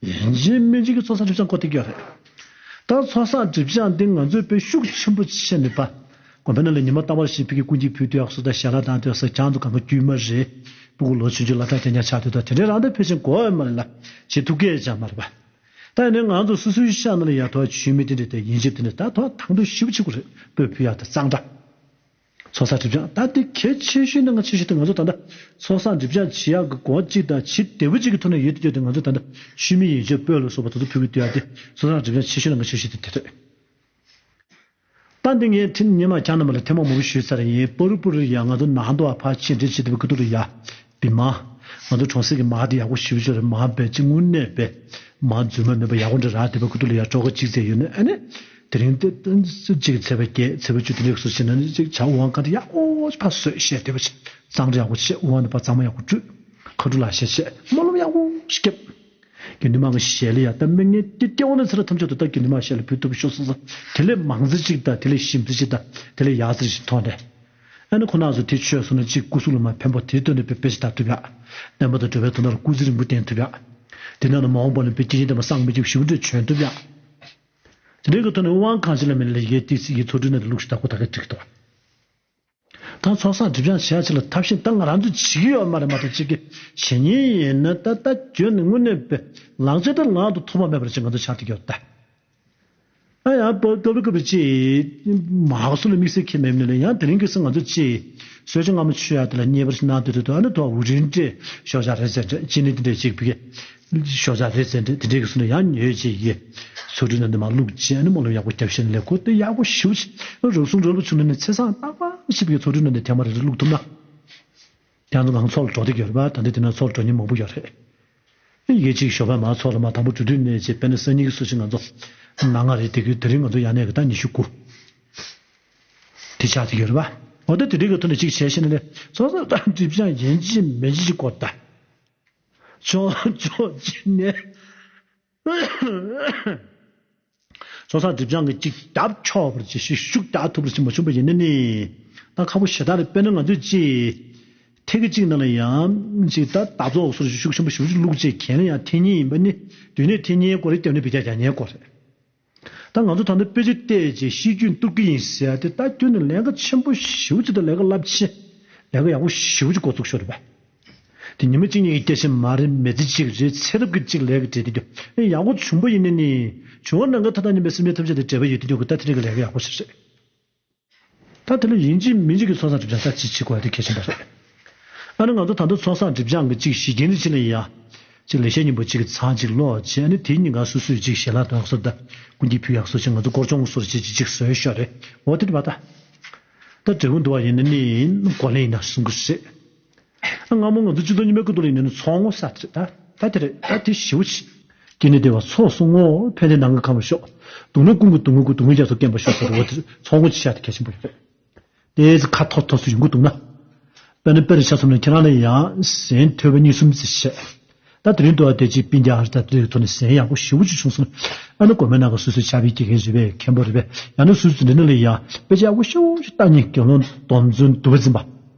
ཡིན་གཅིག་མིན་གཅིག་གི་ཚོགས་བསགས་སྒྲིབ་སྦྱང་དགོས་དེ་གི་ཡོད་རེད། ད་ཚོགས་བསགས་སྒྲིབ་སྦྱང་འདི་ང་ཚོས་དཔེ་ཤུགས་ཆེན་པོ་བྱས་ནས་པ། དགོན་པ་ནང་ལ་ཉི་མ་རྟག་པར་ཞིག་ཕ་གི་ཀུན་གྱིས་ཕུལ་དུས་ཡག་སོ་ད་ཞལ་ལག་དང་དུས་ས་གྱང་དུ་གང་ག་དཀྱུས་མ་རེད། སྤུ་གུ་ལོ་ཆུང་ཆུང་ལ་ད་དེ་ཉག་ཆགས་དུས་ད་དེ་འདྲའི་རང་ད་ཕལ་ཆེར་གོ་ཡ་མ་རེད་ལ། བྱེད་ཐུབ་ཀྱི་ཡ་ཅང་མ་རེད་པ། ད་ཡིན་ནའི་ང་ཚོ་སོ་སོའི་ཤ་ནང་ལ་ཡ་ཐོག་ཆུས་མི་དེ་འདྲ་དེ་ཡིན་གཅིག་དེ་འདྲ་ད་ཐོག་དང་དུ་ཞིབ་ཆེ་གོ་རེད་སྤོས་ཕུལ་ཡག་ད་གཙང་སྦྲ། ཚོགས་བསགས་སྒྲིབ་སྦྱང་ད་དེ་གལ་ཆེ་ཤོས་ནང་ག་ཆེ་ཤོས་དེ་ང་ཚོ་ད་ལྟ་ཚོགས་བསགས་སྒྲིབ་སྦྱང་བྱེད་ཡག་གི་སྒོ་གཅིག་དང་བྱེད་བདེ་པོ་གཅིག་གི་ཐོག་ནས་ཡོད་དུ་ཡོད་དེ། ང་ཚོ་ད་ལྟ་ཤུལ་མའི་ཡོན་མཆོད་སྤོས་ལ་སོགས་པ་དེ་ཚོ་ཕུལ་གི་འདུག་ཡ། དེ་ཚོགས་བསགས་སྒྲིབ་སྦྱང་ཆེ་ཤོས་ནང་ག་ཆེ་ཤོས་དེ་དེ་རེད། ད་འདི་ངས་ཐེངས་སྔོན་མ་ཁྱེད་རྣམ་པ་ལ་ཐེངས་མང་པོ་ཞུས་ཚར་ཡིན། པ་རུ་པ་རུ་ཡ་ང་ཚོ་ནང་དུ་བ་ཕར་ཕྱིན་འདྲེ་བྱེད་དུ་བའི་ཁུ་ཏུ་རུ་ཡ་བི་མ། ང་ཚོ་གྲོང་གསེབ་ཀྱི་མ་དེ་ཡག་པོ་ཞེ་པོ་ཅིག་རེད། མ་བས་ཅི་དངོས་གནས་པས་མ་རྫུན་མ་མེད་པ་ཡག་པོ་འདྲ་རག་དེ་བའི་ཁུ་ཏུ་རུ་ཡ་གྲོགས་ཁ་གཅིག་བཙལ་ཡོད་ན་ཨ་ནི། དེ་རིང་དེ་གཅིག་ཚེས་པ་བརྒྱད་ཚེས་པ་བཅུ་དེ་འདྲའི་སུ་ཕྱིན་ན་ནི་གཅིག་བྱ་དབང་ག་དེ་ཡག་པོ་ཕར་བཟོས་བཤད་དེ་བ་ཅིག་གཙང་སྦྲ་ཡག་པོ་བྱས། དབང་དེ་ཕར་གཙང་མ་ཡག་པོ་བཀྲུས། ཁ་ཕྲུ་ལ་བཤད་བཤད་སྨོན་ལམ་ཡག་པོ་ཞིག་བརྒྱབ། དགེ་འདུན་མང་གི་ཞལ་ལ་ཡ་ད་མི་ངན་དེ་སྐྱེ་བ་ནས་ཚེ་རབས་ཐམས་ཅད་དུ་ད་དགེ་འདུན་མང་ཞལ་ལ་ཕུལ་ཐུབ་ཤོག་སོང་ཙང་དེ་ལས་མང་ཙི་ཅིག་དང་དེ་ལས་ཞིམ་ཙི་ཅིག་དང་དེ་ལས་ཡག་ཙི་ཅིག་མཐོང་ནས། ཨ་ནི་ཁོ་ན་ཚོ་དེ་ཆོས་སོང་ན་གཅིག་སྐུ་གཟུགས་ལ་མ་ཕན་པ་དེའི་དོན་དུ་དཔེ་དཔེ་ཞིག་ད་ཐུབ་ཡག་བསྟན་པ་དང་འགྲོ་བའི་དོན་དག་ལ་སྐུ་ཚེ་རིང་པོ་བརྟན་ཐུབ་ཡག་དེ་ནང་ལ་མ་འོངས་པ་ལ་བོད་སྐྱེས་ཆེན་དེ་མ་སངས་མི་རྒྱུག་ཞུ་འདྲ་བྱོན་ཐུབ་ཡག་དེ་འདྲའི་གི་ཐོག་ནས་དབང་གང་ཅི་ལ་མིན་ལ་ཡི་གེ་ཏི་སི་ཡི་ཚོགས་དྲུང་ནང་དུ་བླུགས་ཤིག་ད་ཁོ་ད་ག་འགྲིག་ཏོ། ད་ཚོགས་བསགས་སྒྲིབ་སྦྱང་བྱེད་ཡ་ཅིག་ལ་ཐབས་ཤེས་ད་ང་རང་ཚོས་བྱེད་ཀྱི་ཡོད་མ་རེད་མ་གཏོགས་ཅིག་གི་བྱེད་ཉེན་ཡིན་ན་ད་ལྟ་བརྗོད་ནས་དངོས་གནས་པའི་ལག་ཆ་ད་ལག་ཏུ་ཐོགས་པ་མེད་པར་ཅིག་ང་ཚོ་ཆགས་ཏེ་ཡོད་ད། ཨ་ཡང་པ་སྐབས་རེ་སྐབས་རེ་ཅིག་མ་ཧག་སུ་ལ་དམིགས་བསལ་ཁྱད་མེད་ནས་ལ་ཡང་དེ་རིང་གི་སང་ང་ཚོ་ཅིག་གསོལ་ཇ་མངར་མོ་མཆོད་ཡ་དེ་ལ་མཉེས་པར་ཞིག་གནང་དུས་དུས་དུ་ཨ་ནི་དོ་འུ་རིན་ཏྲེ་ཤོག་ཆ་རེ་ཟེར་ཏེ་ཅི་ནི་དེ་འདྲས་ཅིག་བི་གེ་ཤོག་ཆ་རེ་ཟེར་ཏེ་དེ་འདྲས་ཀྱི་སུ་ལ་ཡང་ཉོས་ཅིག་ཡེ་ཚོགས་དྲུང་ནང་དུ་མ་བླུགས་ཅིག་ཨ་ནི་སྨོན་ལམ་ཡག་པོ་རྒྱབ་ཤེས་ནས་ལས་ཁོ་དེ་ཡག་པོ་ཞེ་པོ་ཅིག་རབ་བྱུང་རབ་ལ་བྱུང་ནས་ནི་ཚེ་སང་རྟག་པར་ཞིབ་ཀྱི་ཚོགས་དྲུང་ནང་དུ་ཐེངས་མ་རེ་རེ་བླུགས་ཐུབ་ན། དེ་ང་ཚོ་གང་ཚོགས་ལ་འགྲོ་བསྡད་ཀྱི་ཡོད་རེད་པ། ད་ལྟ་དེ་ན་ཚོགས་ལ་འགྲོ་མཁན་མང་པོ་ཡོད་རེད། ཡི་གེ་གཅིག་ཞོགས་པ་མ་ཚོགས་ལ་མ་དང་པོ་འགྲོ་དུས་ནས་ཅེས་དཔེར་ན་སང་ཉིན་གྱི་སུ་ཞིག་ང་ཚོ་ན་ང་རེད་དེ་གི་དེ་རིང་ང་ཚོ་ཡར་ནས་གི་ད་ཉི་ཤུ་དགུ་དེ་ཆགས་བསྡད་ཀྱི་ཡོད་རེད་པ། འོ་ད་དེ་འདྲའི་གི་ཐོག་ནས་གཅིག་བྱས་ཤེས་ན་ནས་ཚོགས་བསགས་སྒྲིབ་སྦྱང་ཡིན་གཅིག་མིན་གཅིག་སྐོར་ད། ཆོག་ཆོག་ཅི་ནས། ཚོགས་བསགས་སྒྲིབ་སྦྱང་གི་གཅིག་རྒྱབ་ཆོག་པར་བྱེད་ཤིག་ཤུགས་རྒྱག་ཐུབ་པར་བྱེད་མ་བྱུང་བ་ཡིན་ན་ནི། ད་ཁ་པོ་ཞེ་དྲག་རེད། དཔེར་ན་ང་ཚོས་ཅིག་ཐེངས་གཅིག་ནང་ལ་ཡང་ཅིག་ད་ད་ཚོགས་སོར་ཤུགས་ཆེན་པོ་ཞེ་པོ་ཅིག་བླུགས་རྗེས་གན་ལ་ཡང་འཐེན་ཉེན་ཡིན་པ་ནི། དུས་ནས་འཐེན་ཉེན་སྐོར་རེད། སྐྱབས་ནས་བེད་སྤྱོད་རྒྱག་ཉེན་སྐོར་རེད། ད་ང་ཚོ་ད་ལྟ་དཔེ་ཆ་བལྟས་རྗེས་ཤེས་རྒྱུད་གཏུབ་ཀྱི་ཡིན་ཟེར་ཡ་དེ་ད་ཁྱོན་ནས་ལས་ཀ་ཆེན་པོ་ཞེ་པོ་ཅིག་དང་ལས་ཀ་རླབས་ཆེ། ལས་ཀ་ཡག་པོ་ཞེ་པོ་ཅིག་འགོ་བཙུགས་ཤོར་རེད་པ། དེ་ཉི་མ་གཅིག་གཉིས་ཀྱི་སྐྱེ་ཤི་མ་རེད། མི་ཚེ་གཅིག་རེད། ཚེ་རབས་ཀྱི་གཅིག་ལས་ཀ་བྲེལ་དུ་འགྲོ། ཨེ་ཡག་པོ་བྱུང་པ་ཡིན་ན་ནི། བྱུང་བ་ནང་ག་ད་ལྟ་ཉིན་པའི་སེམས་ཅན་ཐམས་ཅད་དེ་འབྲེལ་བ་ཡོད་དུ་འགྲོ་གི་ད་དེ་རིང་གི་ལས་ཀ་ཡག་པོ་ཞིག་རེད། ད་དེ་ལ་ཡིན་གཅིག་མིན་གཅིག་གི་ཚོགས་བསགས་སྒྲིབ་སྦྱང་ད་ཅིག་བྱེད་དགོས་ཡ་དེ་གལ་ཆེན་པོ་རེད། ཨ་ནི་ང་ཚོ་ད་ལྟ་ཚོགས་བསགས་སྒྲིབ་སྦྱང་གི་གཅིག་གཞི་རྐྱེན་དེ་ཅི་ལ་ཡིན་ཡ། གཅིག་ལེགས་བཤད་སྙིང་པོ་གཅིག་གི་ཚང་གཅིག་ཀློག་བྱས། ཨ་ནི་དེའི་ཉིན་གང་སོ་སོས་གཅིག་ཞལ་ལག་དང་སོ་ད་ཀུན་གྱིས་ཕུལ་ཡག་སོ་ཅིག་ང་ཚོ་སྐོར་སྦྱོང་སོར་ཅིག་གཅིག་གཅིག་བཟོས་ཤོག་རེད། འོ་དེ་འདྲ་བ་ད། ད་འབྲས་བུ་འདུ་བ་ཡིན་ན་ནི་གོ་ལེན་ཡིན་ན་གསུང་གི་རེད། སྔ་མོ་ང་ཚོ་སྤྱི་ཚོགས་རྙིང་མའི་སྐབས་དུ་ལ་ཡིན་ན་ཚོགས་བསྔོ་ཟེར་དེ་རེད་ད། ད་དེ་རེད་ད། དེ་ཞེ་པོ་ཅིག་སྐྱེ་གནས་བདེ་བ་ཚོགས་སུ་བསྔོ། ཕན་བདེ་ནམ་མཁའ་ཁམས་ལ་ཤོག་སྡུག་བསྔལ་ཀུན་གྱི་སྡུག་བསྔལ་ཀུན། སྡུག་བསྔལ་རྒྱ་མཚོ་སྐེམ་པར་ཤོག་ཟེར་བ་དེ་ཚོགས་སྔོ་ཅིག་བྱ་དེ་གལ་ཆེན་པོ་ཡོད་རེད། དེ་ཚོ་ཁ་འཐོར་འཐོར་སུ་ཡོང་གི་འདུག་ན། དཔེར་ན་དཔེ་རུ་ཆ་མཚོན་ན་ཁྱེད་རང་ལ་ཡང་ཟན་ཐོད་པ་གཉིས་གསུམ་ཙམ་བཞེས། ད་དེ་རིང་དུ་བ་དེ་ཅིག་སྤུན་ཀྱག་ཨ་རི་ད་དེ་ཐོག་ནས་ཟན་ཡག་པོ་ཞེ་པོ་ཅིག་བྱུང་སོང་ན། ཨ་ནི་དགོན་པའི་ནང་གི་སོ་སོའི་ཕྱག་དཔེ་སྐྱེལ་མཁན་རེད་པས། མཁན་པོ་རེད་པས། ཡང་ན་སུ་སུ་འདྲ་ནི་ལ་ཡང་དཔེ་ཆ་ཡག་པོ་ཞེ་པོ་ཅིག་ལྟ་མཁན། དགེ་སློང་སྡོམ་བརྩོན་འདུལ་བ་འཛིན་པ།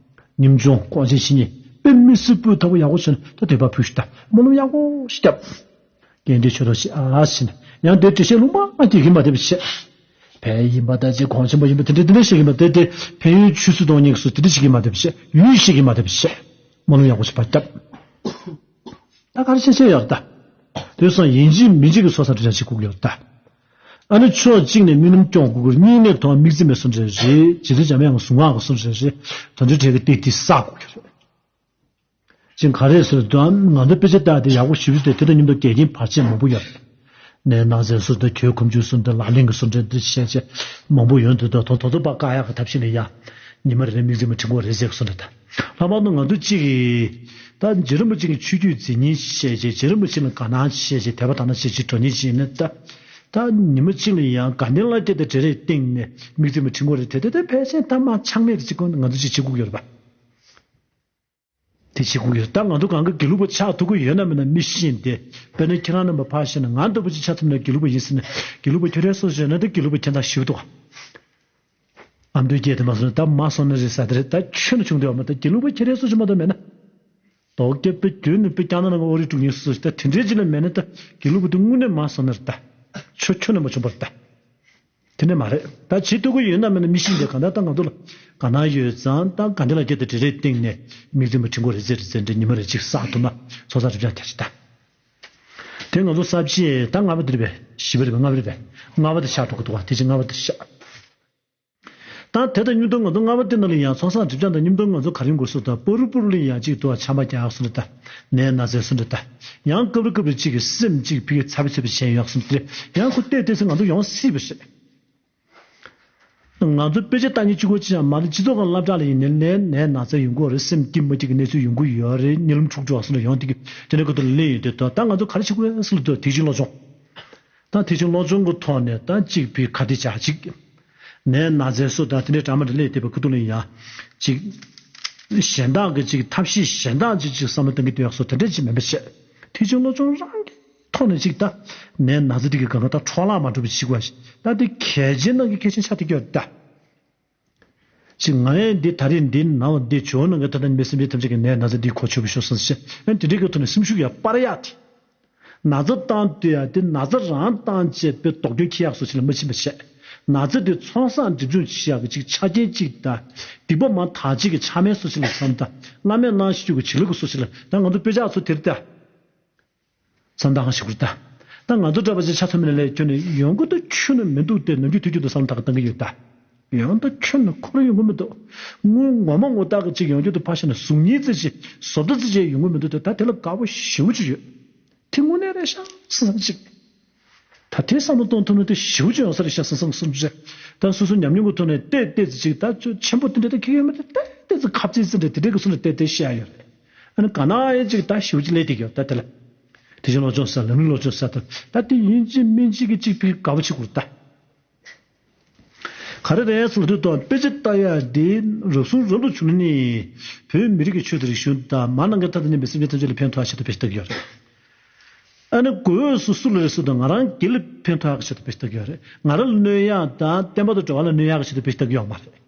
ཉམ་ཆུང་དཀོན་ཆེན་བཤེས་གཉེན་དཔེ་མི་སྲིད་སྤུས་དག་པོ་ཡག་པོ་བྱུང་ན་ད་དེ་བ་ཕུལ་ཞིག་ད་སྨོན་ལམ་ཡག་པོ་ཞིག་བརྒྱབ། རྒན་དེ་ཆོས་ཐོག་ཞིག་ཨ་ཕྱིན། ཡང་དེ་འགྲེལ་བཤད་ལུང་པ་རྒྱག་གི་མ་བསྡད་པ་བྱས། ཕན་ཡིན་པ་དང་ཅིག་གོང་ཆེན་པོ་ཡིན་པ་དེ་འདྲ་དེ་འདྲ་བཤད་ཀྱི་མ་བསྡད་དེ། ཕན་ཡོན་ཆུད་ཟོས་གཏོང་མཁན་གྱི་སུ་དེ་འདྲ་བྱེད་ཀྱི་མ་བསྡད་པ་བྱས། ཡུལ་བཤད་ཀྱི་མ་བསྡད་པ་བྱས། སྨོན་ལམ་ཡག་པོ་ཞིག་ཕར་བརྒྱབ། ད་ག་རེ་བྱས་བྱས་ཡོད་རེད་ད། དེ་སོང་ཡིན་གཅིག་མིན་གཅིག་གི་ཚོགས་བསགས་སྒྲིབ་སྦྱང་བྱེད་དགོས་ཀྱི་ཡོད་རེད་ད། ཨ་ནི་ཕྱོགས་གཅིག་ནས་དམིགས་རྣམ་སྐྱོང་དགོས་ཀྱི་རེད། གཉིས་ནས་དོན་དམིགས་བརྩེ་མའི་གསུང་འབྲེལ་རེད། རྗེ་བཙུན་འཇམ་དབྱངས་ཀྱི་གཟུངས་སྔགས་ཀྱི་གསུང་འབྲེལ་རེད། དོན་འབྲེལ་བྲལ་གྱི་ཏིག་ཏིག་བསགས་དགོས་ཀྱི་རེད། ཅིང་ག་རེ་ཟེར་དུས་ང་ཚོ་དཔེ་ཆ་ལྟ་དེ་ཡག་པོ་ཞེ་པོ་ཅིག་དེ་དེ་དང་མཉམ་དུ་འགལ་རྐྱེན་བར་ཆད་མང་པོ་ཡོད་རེད། ནས་ནང་ཚན་སོ་དང་གྱོད་ཁོམ་ཆུ་སོ་དང་ལག་ལེན་གྱི་སོ་འདྲ་འདི་བཤད་བྱས་མང་པོ་ཡོང་དུས་ད་དོ་དོ་ཚོ་པ་བཀག་ཡག་གི་ཐབས་ཤེས་ལ་ཡ། ཉི་མ་རེ་རེ་དམིགས་བརྩེ་མའི་དྲིན་གོང་རེ་ཟེར་གྱི་སོ་འདྲ་ད། ལྷག་པར་དུ་ང་ཚོ་གཅིག་གིས་ད་རྗེ་རིན་པོ་ཆེ་གི་ཆོས་བརྒྱུད་འཛིན་མཁན་བཤད་བྱས། རྗེ་རིན་པོ་ཆེ་ལ་དགའ་སྣང་བཤད་བྱས། དད་པ་དག་སྣང་བཤད་བྱས་འགྲོ་མཁན་ཅིག་ཡིན་ན་ད། ད་ཉི་མ་གཅིག་ལ་ཡང་དགའ་ལྡན་ལགས་བརྒྱད་དང་འབྲེལ་རེས་སྟེང་ནས་དམིགས་བརྩེ་མའི་དྲིན་གོང་རེ་དེ་དེ་དེ་ཕལ་ཆེར་ད་མ་ཆག་མེད་རེ་གཅིག་ཀྱང་ང་ཚོ་གཅིག་བྱེད་དགོས་ཀྱི་ཡོད་རེད་པ། དེ་བྱེད་དགོས་ཀྱི་རེད། ད་ང་ཚོ་གང་ག་དགེ་ལུགས་པ་ཆགས་ཐུབ་ཀྱི་ཡོད་ན་མེད་ན་མི་ཤེས་ཏེ། དཔེར་ན་ཁྱེད་རང་རྣམ་པ་ཕར་བཞག་ན་ང་ལྟ་བུ་ཅིག་ཆགས་ཐུབ་ན་དགེ་ལུགས་པ་ཡིན་ཟེར་ན། དགེ་ལུགས་པ་ཁྱོད་རའི་སོ་བཞག་ན་ད་དགེ་ལུགས་པ་ཁྱད་མཚར་ཞེ་པོ་འདུག་ཨ་མདོའི་སྐད་དེ་མ་སོང་ན་ད་མ་སོང་ན་རེད་ཟེར་དེ་རེད། ད་ཁྱོད་ན་བྱུང་དུས་ཨ་མ་ད་དགེ་ལུགས་པ་ཁྱེད་རའི་སོ་བཞག་མ་གཏོགས་མེད་ན། དོགས་སྐྱེ་པའི་རྒྱུན་ནི་པའི་སྐྱག་ན་ནང་གི་ཨོ་རི་དཀྲུག་ཉེས་སོ་ད་དེ་འདྲའི་ཅིག་ལ་མེད་ན་ད་དགེ་ལུགས་པ་དེ་དངོས་གནས་མ་སོང་ན་རེད། ད་ཁྱོད་ཁྱོད་ན་མ་བྱུང་བར་ད། དེ་འདྲ་མ་རེད། ད་བྱེད་ཐུབ་ཀྱི་ཡོད་ན་མེད་ན་མི་ཤེས་ཏེ། གང་ལྟར་ད་ང་ཚོ་ལ་དགའ་སྣང་ཡོད་ཙང་ད་དགའ་ལྡན་ལགས་བརྒྱད་དང་འབྲེལ་རེས་སྟེང་ནས་དམིགས་བརྩེ་མའི་དྲིན་གོང་རེ་ཟེར་རེ་ཟེར་འདྲ་ཉི་མ་རེ་གཅིག་བསགས་ཐུབ་ན་ཚོགས་བསགས་སྒྲིབ་སྦྱང་དེ་རེད་ད། དེ་ང་ཚོ་ས་བཅད་ད་ལྔ་པ་དེ་རེད་པས། བཞི་པ་རེད་པས། ལྔ་པ་རེད་པས། ལྔ་པ་དེ་ཆགས་འགྲོ་གི་འདུག་བ། དེ་ཅིག་ལྔ་པ་དེ་ཆགས། ད་དེ་དང་མཉམ་དུ་ང་ཚོ་ལྔ་པ་དེ་ནང་ལ་ཡང་ཚོང་བསགས་སྒྲིབ་སྦྱང་དང་མཉམ་དུ་ང་ཚོ་ག་རེ་དགོས་སུ་དང་པུ་རུ་པུ་རུ་ལ་ཡང་གཅིག་ཏུ་ཆམ་པ་རྒྱག་སུ་འདྲ་ད། ནད་ན་ཚའི་སུ་འདྲ་ད། ཡང་སྐབས་རེ་སྐབས་རེ་གཅིག་གི་སེམས་གཅིག་ཕི་གི་ཚ་བི་ཚ་བི་བྱས་ཡོད་སུ་འདྲ། ཡང་ཁོ་བལྟས་བལྟས་སུ་ང་ཚོ་ཡོང་སྲིད་པ་ཞིག་ང་ཚོ་དཔེ་ཆ་ལྟ་ཉིན་གཅིག་པོ་ཅི་ཡང་མ་རེད། སྤྱི་ཚོགས་ཁང་སློབ་གྲྭ་ལ་ཡིན་ནའི་ནད་ན་ཚ་ཡོང་གི་ཡོད་རེད། སེམས་སྐྱིད་མ་སྐྱིད་ཀྱི་གནས་ཚུལ་ཡོང་གི་ཡོད་རེད། གཉིད་ལམ་འཁྲུག་འགྲོ་སུ་འདྲ་ཡོང་དེ་གི་དེ་འདྲ་ཁོ་ཐོག་ལ་གླེང་ཡོད་དེ་ད་ད་ང་ཚོ་ག་རེ་བྱེད་དགོས་སུ་ལ་ཐུག་ཐེག་ཆེན་བློ་སྦྱོང་། ད་ཐེག་ཆེན་བློ་སྦྱོང་གི་ཐོག་ནས་ད་གཅིག་ཕི་ཁ་གཏད་བྱ་གཅིག་ནད་ན་ཚའི་སོ་དང་དེ་འདྲའི་དྲ་མ་འདྲ་ལས་དེ་བའི་ཁུ་ཐུག་ལ་ཡང་གཅིག་གཞན་དག་གི་གཅིག་ཐབས་ཤེས་གཞན་དག་གཅིག་གཅིག་བསམ་བློ་གཏོང་གི་དེ་ཡག་སོ་དེ་འདྲ་གཅིག་མིན་པ་བྱས། ཐེག་ཆེན་བློ་སྦྱོང་རང་གི་ཐོག་ནས་གཅིག་ད་ནད་ན་ཚ་དེ་གི་གང་ག་ད་འཕྲོ་བརླག་མ་འགྲོ་བའི་གཅིག་བ་ཞིག་ད་དེ་གལ་ཆེན་ནང་གི་གལ་ཆེན་ཆགས་བསྡད་ཀྱི་ཡོད་ད། ཅིག་ང་ཡང་འདི་ད་རེས་འདི་ནང་འདི་ཇོ་ནང་གི་ད་ལྟ་མི་སེམས་ཅན་ཐམས་ཅད་ཀྱི་ནད་ན་ཚ་འདི་གོ་ཆོད་པ་ཤོག་སོང་ཞེས་ཨ་དེ་འདྲའི་གི་ཐོག་ནས་སེམས་ཤུགས་ཡང་སྤར་ཡག་དེ། ན་ཚ་བཏང་དུས་ཡང་དེ་ན་ཚ་རང་བཏང་བྱས་པའི་དོགས་སྐྱོན་ཁྱེར་ཡག་སོ་ཞིག་ལ་མ་ཕྱིན་པ་བྱས། ན་ཚ་དེ་ཚོང་བསགས་སྒྲིབ་སྦྱོང་བྱེད་ཡག་གི་ཅིག་ཆ་རྐྱེན་ཅིག་དང་། སྡིག་པ་མ་དག་ཅིག་གི་ཆ་མེད་སོ་ཞིག་ལ་བསམ་དང་། བླ་མས་གནང་ཞུ་རྒྱུ་གི་བྱིན་རླབས་ཀྱི་སོ་ཞིག་ལ་ད་ང་ཚོ་དཔེ་ཆ་ཚོ་དེར་ལྟ། བསམ་སྟངས་ཤིག་རེད་ད། ད་ང་ཚོ་འདྲ་བ་ཅིག་ཆ་ཚང་མ་ལ་ལས་ཁྱོན་ནས་ཡོང་གི་འདུག་ཁྱོན་ནས་མི་འདུག་སྟེ་ནམ་རྒྱུན་དུས་རྒྱུན་དུ་བསམ་བློ་བཏང་གི་ཡོད་ད། ཡོང་ད་ཁྱོན་ནས་ཁོ་རང་ཡོང་གི་མི་འདུག་དངུལ་ངོ་མ་ངོ་རྟགས་ཀྱི་ཅིག་ཡོང་རྒྱུ་དུ་ཕར་བཞག་ན་གཟུགས་བརྙན་རྩི་ཅིག་བཟོ་ལྟ་རྩི་ཅིག་ཡོང་གི་མི་འདུག་སྟེ་ད་དེ་ལ་དགའ་པོ་ཞེ་པོ་ཅིག་ཡོད། དེ་དངོས་གནས་རེད་ཤག་བསམ་ཅིག་ད་དེ་བསམ་བློ་གཏོང་ཐུབ་ན་དེ་ཞེ་པོ་ཅིག་ཡོང་ས་རེད་ཤག་བསམ་བསམ་བསམ་ཅིག་ད་སོ་སོ་ཉམས་མྱོང་གི་ཐོག་ནས་བལྟས་བལྟས་ཅིག་ད་ཆོ་ཆེན་པོ་དེ་འདྲ་ད་ཁྱེད་ཡོད་མ་རེད། བལྟས་བལྟས་ཅིག་ཁ་རྩིས་རྩི་འདྲ་དེ་འདྲའི་གི་སོ་ནས་བལྟས་བལྟས་བཤད་ཡོད་རེད། ཨ་ནི་ག་ན་ཨེ་ཅིག་ད་ཞེ་པོ་ཅིག་ལས་དེ་གི་ད་དེ་ལ། དེ་བཞིན་སློབ་སྦྱོང་ཟེར་ལམ་རིམ་སློབ་སྦྱོང་ཟེར་ད་ད་དེ་ཡིན་གཅིག་མིན་གཅིག་གི་གཅིག་ཕི་དགའ་པོ་ཅིག་དགོས་ད། ག་རེ་རེད་ཟེར་དུས་ད་དཔེ་ཆ་ལྟ་ཡག་འདི་རབ་གསུང་རབ་ལ་བྱུང་ནས་བོད་མི་རིགས་ཀྱི་ཆོས་དང་རིག་གཞུང་དང་མ་ནང་གི་ཐ་ད་ནས་མི་སེམས་ཅན་ཐམས་ཅད་ལ་ཕན་ཐོགས་ཆེད་དུ་དཔེ་ཆ་ལྟ་གི་ཡོད་རེད། ཨ་ནི་གོས་སུ་སུ་ལ་རེད་ཟེར་དུས་ང་རང་སྒེར་ལ་ཕན་ཐོགས་ཡག་ཆེད་དུ་དཔེ་ཆ་ལྟ་གི་ཡོད་རེད། ང་རང་ལ་གནོད་ཡག་དང་བསྟན་པ་དང་འགྲོ་བ་ལ་གནོད་ཡག་ཆེད་དུ་དཔེ་ཆ་ལྟ་གི་ཡོད་མ་རེད།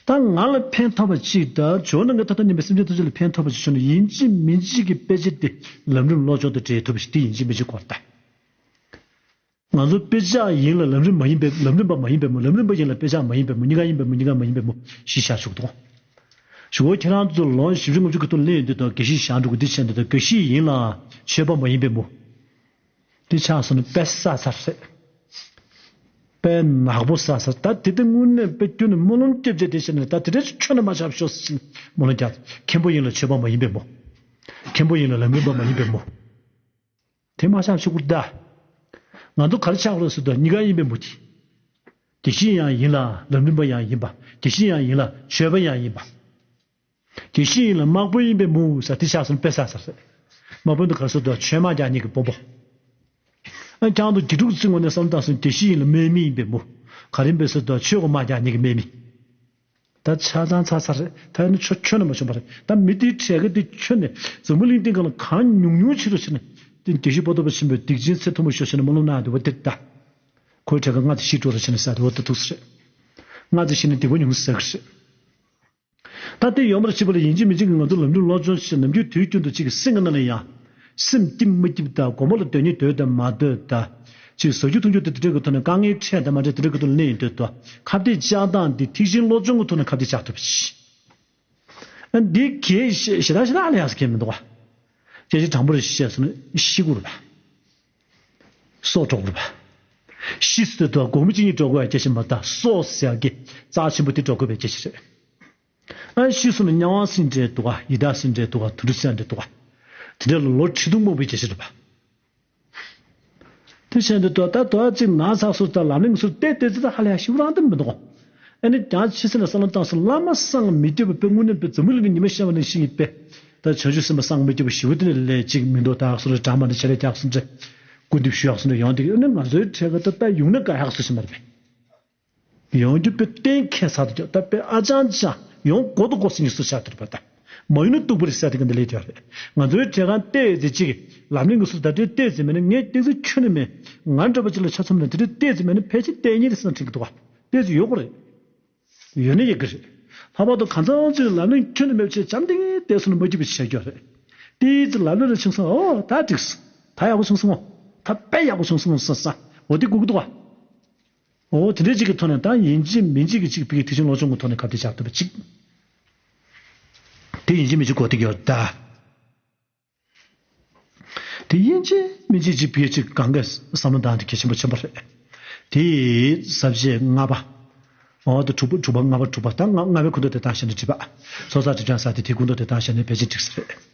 ད་ང་ལ་ཕན་ཐོགས་པ་གཅིག་དང་ཇོ་ནང་གི་ད་ལྟ་ཉིན་པའི་སེམས་ཅན་ཐམས་ཅད་ལ་ཕན་ཐོགས་པ་ཅིག་བྱུང་ན་ཡིན་གཅིག་མིན་གཅིག་གི་དཔེ་ཆ་དེ་ལམ་རིམ་སློབ་སྦྱོང་དང་འབྲེལ་ཐུབ་པ་ཞིག་དེ་ཡིན་གཅིག་མིན་གཅིག་དགོས་རེད་ད། ང་ཚོ་དཔེ་ཆ་ཡིན་ལ་ལམ་རིམ་མ་ཡིན་པའི་ལམ་རིམ་པ་མ་ཡིན་པའི་མོ། ལམ་རིམ་པ་ཡིན་ལ་དཔེ་ཆ་མ་ཡིན་པའི་མོ། གཉིས་ཀ་ཡིན་པའི་མོ། གཉིས་ཀ་མ་ཡིན་པའི་མོ་ཞེས་བྱ་ཞུགས་འདུག་ཞུ་བོ་ཁྱེད་རང་ཚོ་ལོ་བཞི་བཅུ་ངོ་བཅུ་གི་ཐོག་ལེན་ཡོད་དུས་དང་དགེ་བཤེས་བཞག་འགྲོ་གི་འདི་བྱས་འདི་དང་དགེ་བཤེས་ཡིན་ལ་ཆོས་པ་མ་ཡིན་པའི་མོ། འདི་ཆགས་སོང་ན་དཔེ་ས་ཚར་རེད། དཔེ་ནག་པོ་ས་ཚར། ད་དེ་དེ་དངོས་གནས་དཔེ་སྐྱོན་ནས་སྨོན་ལམ་སྐྱབས་རྗེ་དེ་བྱས་ནས་ད་དེ་འདྲ་ཁྱོན་ནས་མ་ཆགས་ཤོག་ཟེར་ནས་སྨོན་ལམ་རྒྱག་མཁན་པོ་ཡིན་ལ་ཆོས་པ་མ་ཡིན་པའི་མོ། མཁན་པོ་ཡིན་ལ་ལམ་རིམ་པ་མ་ཡིན་པའི་མོ། དེ་མ་ཆགས་ཤོག་གུར་ད། ང་ཚོ་ག་རེ་ཆགས་རོགས་ཟེར་དུས་གཉིས་ཀ་ཡིན་པའི་མོ་དེ། དགེ་བཤེས་ཡང་ཡིན་ལ་ལམ་རིམ་པ་ཡང་ཡིན་པ། དགེ་བཤེས་ཡང་ཡིན་ལ་ཆོས་པ་ཡང་ཡིན་པ། དགེ་བཤེས་ཡིན་ལ་དམག་དཔོན་ཡིན་པའི་མོ་ཟེར་དེ་ཆགས་སོང་དཔེ་ས་ཟེར་ཟེར། དམག་དཔོན་དུ་ག་རེ་ཟེར་དུས་ཆོས་དམག་རྒྱག་མཁན་གྱི་དཔོན་པོ། ཨ་ཀྱང་དུ་དགེ་ཕྲུག་ཚིག་ངོ་ནས་བསམ་བཏང་སོང་དགེ་བཤེས་ཡིན་ལ་དམག་མི་ཡིན་པའི་མོ། ག་རེ་ཡིན་པས་ཟེར་དུས་ཆོས་གོ་དམག་རྒྱག་མཁན་གྱི་དམག་མི། ད་ཆ་ཚང་ཚར་ཚར་རེད། ད་ནི་ཆོ་ཁྱོན་ནས་མ་བྱུང་བ་རེད། ད་མི་དེའི་གྲས་ཀ་དེ་ཁྱོན་ནས་འཛམ་བུ་གླིང་སྟེང་ག་ལ་གང་ཉུང་ཉུང་ཕྱི་རུ་ཕྱིན་ནས་དེ་དགེ་བཤེས་པོ་ཏོ་པ་ཆེན་པོའི་སྡིག་ཅན་ཚེ་ཐུང་པོ་ཤོར་ཕྱིན་ནས་མ་ལུང་ན་དེ་བ་དེ་ད། ཁོའི་གྲས་ཀ་ལྔ་དེ་ཤི་འགྲོ་རུ་ཕྱིན་ནས་ས་དེ་བ་ད་ཐུག་ས་རེད། ལྔ་དེ་ཤི་ནས་སྡིག་པ་ཉུང་ས་གི་རེད། ད་དེ་ཡོང་བར་བྱེད་པ་ལ་ཡིན་གཅིག་མིན་གཅིག་གི་ང་ཚོ་ལམ་རིམ་སློབ་སྦྱོང་བྱེད་ནམ་རྒྱུན་དུས་རྒྱུན་དུ་གཅིག་གི་སེམས་ཀྱི་ནང་ལ་ཡང་། སེམས་སྐྱིད་མ་སྐྱིད་དང་དགོང་མོ་ལ་སྡོད་སྙིང་འདོད་དང་མ་འདོད་དང་། གཅིག་ཟ་རྒྱུ་འཐུང་རྒྱུ་དེ་དེ་འདྲའི་གི་ཐོག་ནས་དཀའ་ངལ་འཕྲད་དང་མ་འཕྲད་དེ་འདྲའི་གི་ཐོག་ནས་གླེང་ཡིན་འདོད་དོ། ཁ་གཏད་བཅག་སྟངས་འདི་ཐེག་ཆེན་བློ་སྦྱོང་གི་ཐོག་ནས་ཁ་གཏད་བཅག་ཐུབ་པ་ཞིག་ཨ་འདི་གས་ཞེ་དྲག་ཞེ་དྲག་ལ་ཡག་ས་གས་མི་འདུག་བ། སྐད་ཆ་དྲང་པོ་རེ་བཤད་སོང་ན་ཤི་དགོས་རེད་པ། སྲོག་འགྲོ་དགོས་རེད་པ། ཤི་ཟེར་དུས་དགོང་མོ་གཅིག་གཉིས་འགྲོ་དགོས་པའི་སྐད་ཆ་མ་རེད་ད། སྲོག་ཟེར་ཡག་གི་རྩ་ཆེན་པོ་དེ་འགྲོ་དགོས་པའི་སྐད་ཆ་རེད། ཨ་ཤི་སོང་ན་དམྱལ་བ་ཟེར་འདྲ་འདུག་ག་ཡི་དྭགས་ཟེར་འདྲ་འདུག་ག་དུད་འགྲོ་ཟེར་འདྲ་འདུག་ག་དེ་འདྲ་ལ་ལོ་ཁྲི་སྟོང་མང་པོའི་རྒྱལ་སྲས་རེད་པ། དེ་བྱས་འདི་ལྟོས་ད་ལྟོས་གཅིག་ན་ཚ་སོ་ད་ལམ་ལྷོང་སོ་བལྟས་བལྟས་ཚེ་ད་ཧ་ལས་ཤི་བོ་རང་དེ་མི་འདུག་ཨ་ནི་ཀྱང་ཕྱི་སེམས་ལ་བསམ་བློ་བཏང་སོ་བླ་མ་སངས་མི་སྐྱོབ་པའི་དངོས་གནས་པའི་འཛམ་བུ་གླིང་གི་ཉི་མ་ཤར་བ་ནང་བཞིན་ཡིན་པས། ད་བྱང་ཆུབ་སེམས་དཔའ་སངས་མི་སྐྱོབ་པ་ཞི་བ་དེ་ནས་ལས་གཅིག་མི་འདུག་ད་སོ་ལ་གྲངས་མ་ནི་བྱེད་ལས་རྒྱག་སོ་འདྲ། སྐུར་འདེབས་ཞུ་ཡག་སོ་འདྲ་ཡོང་དེ་ཨ་ནི་ང་ཚོའི་གྲས་ཀ་ད་ད་ཡོང་ན་དགའ་ཡག་སོ་ཞིག་མ་རེད་པས། ཡོང་རྒྱུ་དཔེ་གཏན་འཁེལ་ཚར་དུ་ཀྱང་ད་དཔེ་ཨ་ཅང་ཅང་ཡོང་དགོས་དུ་དགོས་སེ་ཉིས་སུ་ཆགས་དུ་རེད་པ་ད། མ་ཡོང་ན་སྡུག་པོ་རེད་ཟེར་དེ་ག་འདི་ལས་དེ་རེད། ང་ཚོའི་གྲས་ཁང་བལྟས་ཚེ་གཅིག་ལམ་རིམ་གྱི་སུ་ད་ལྟའི་བལྟས་ཚེ་མེད་ན་ངས་བལྟས་ཚེ་ཁྱོན་ནས་མེད། ང་འདྲ་པོ་ཅིག་ལ་ཆ་མཚོན་ན་དེ་འདྲའི་བལྟས་ཚེ་མེད་ན་ཕལ་ཆེར་བལྟས་ཉེས་རེད་ཟེར་ན་འགྲིག་གི་འདུག་བ། བལྟས་ཚེ་ཡོད་དགོས་རེད། ཡོད་ན་ཡོད་གི་རེད། ལྷག་པར་དུ་གང་ཚང་ཚོས་ལམ་རིམ་ཁྱོན་ནས་མེད་པ་བྱས་འཇམ་ཐིང་ཐིང་བལྟས་སོང་ན་མ་སྐྱིད་པ་ཞིག་བྱས་ཀྱི་རེད། བལྟས་ཚེ་ལམ་རིམ་ལ་ཆུང་སོང་ཨོ་ད་འགྲིག་སོང་། ད་ཡག་པོ་བྱུང་སོང་ཨོ། ད་དཔེ་ཡག་པོ་བྱུང་སོང་ཨོ་ཟེར་ས་འོ་དེ་དགོས་ཀྱི་འདུག་བ། འོ་དེ་འདྲའི་ཅིག་གི་ཐོག་ནས་ད་ཡིན་གཅིག་མིན་གཅིག་གི་ཅིག་ཕ་གི་ཐེག་ཆེན་བློ་སྦྱོང་གི་ཐོག་ནས་ཁ་གཏད་བཅག་ཐུབ་པ་ཅིག་དེ་ཡིན་གཅིག་མིན་གཅིག་གོ་བདེ་གི་ཡོད་ད། དེ་ཡིན་གཅིག་མིན་གཅིག་ཅིག་ཕ་གི་ཅིག་གང་གས་བསམ་བློ་བཏང་དེ་གལ་ཆེན་པོ་ཆེན་པོ་རེད། དེ་ཡི་ཟབ་ཆོས་ལྔ་པ། འོ་ད་དྲུག་པ་དྲུག་པ་ལྔ་པ་དྲུག་པ་ད་ལྔ་ལྔ་པའི་ཁུངས་གཏུགས་དེ་བཏང་བཞག་ན་འགྲིག་པ། ཚོགས་བསགས་སྒྲིབ་སྦྱང་ཟེར་དེ་དེའི་ཁུངས་གཏུགས་དེ་བཏང་བཞག་ན་ཕལ་ཆེར་འགྲིག་ས་རེད།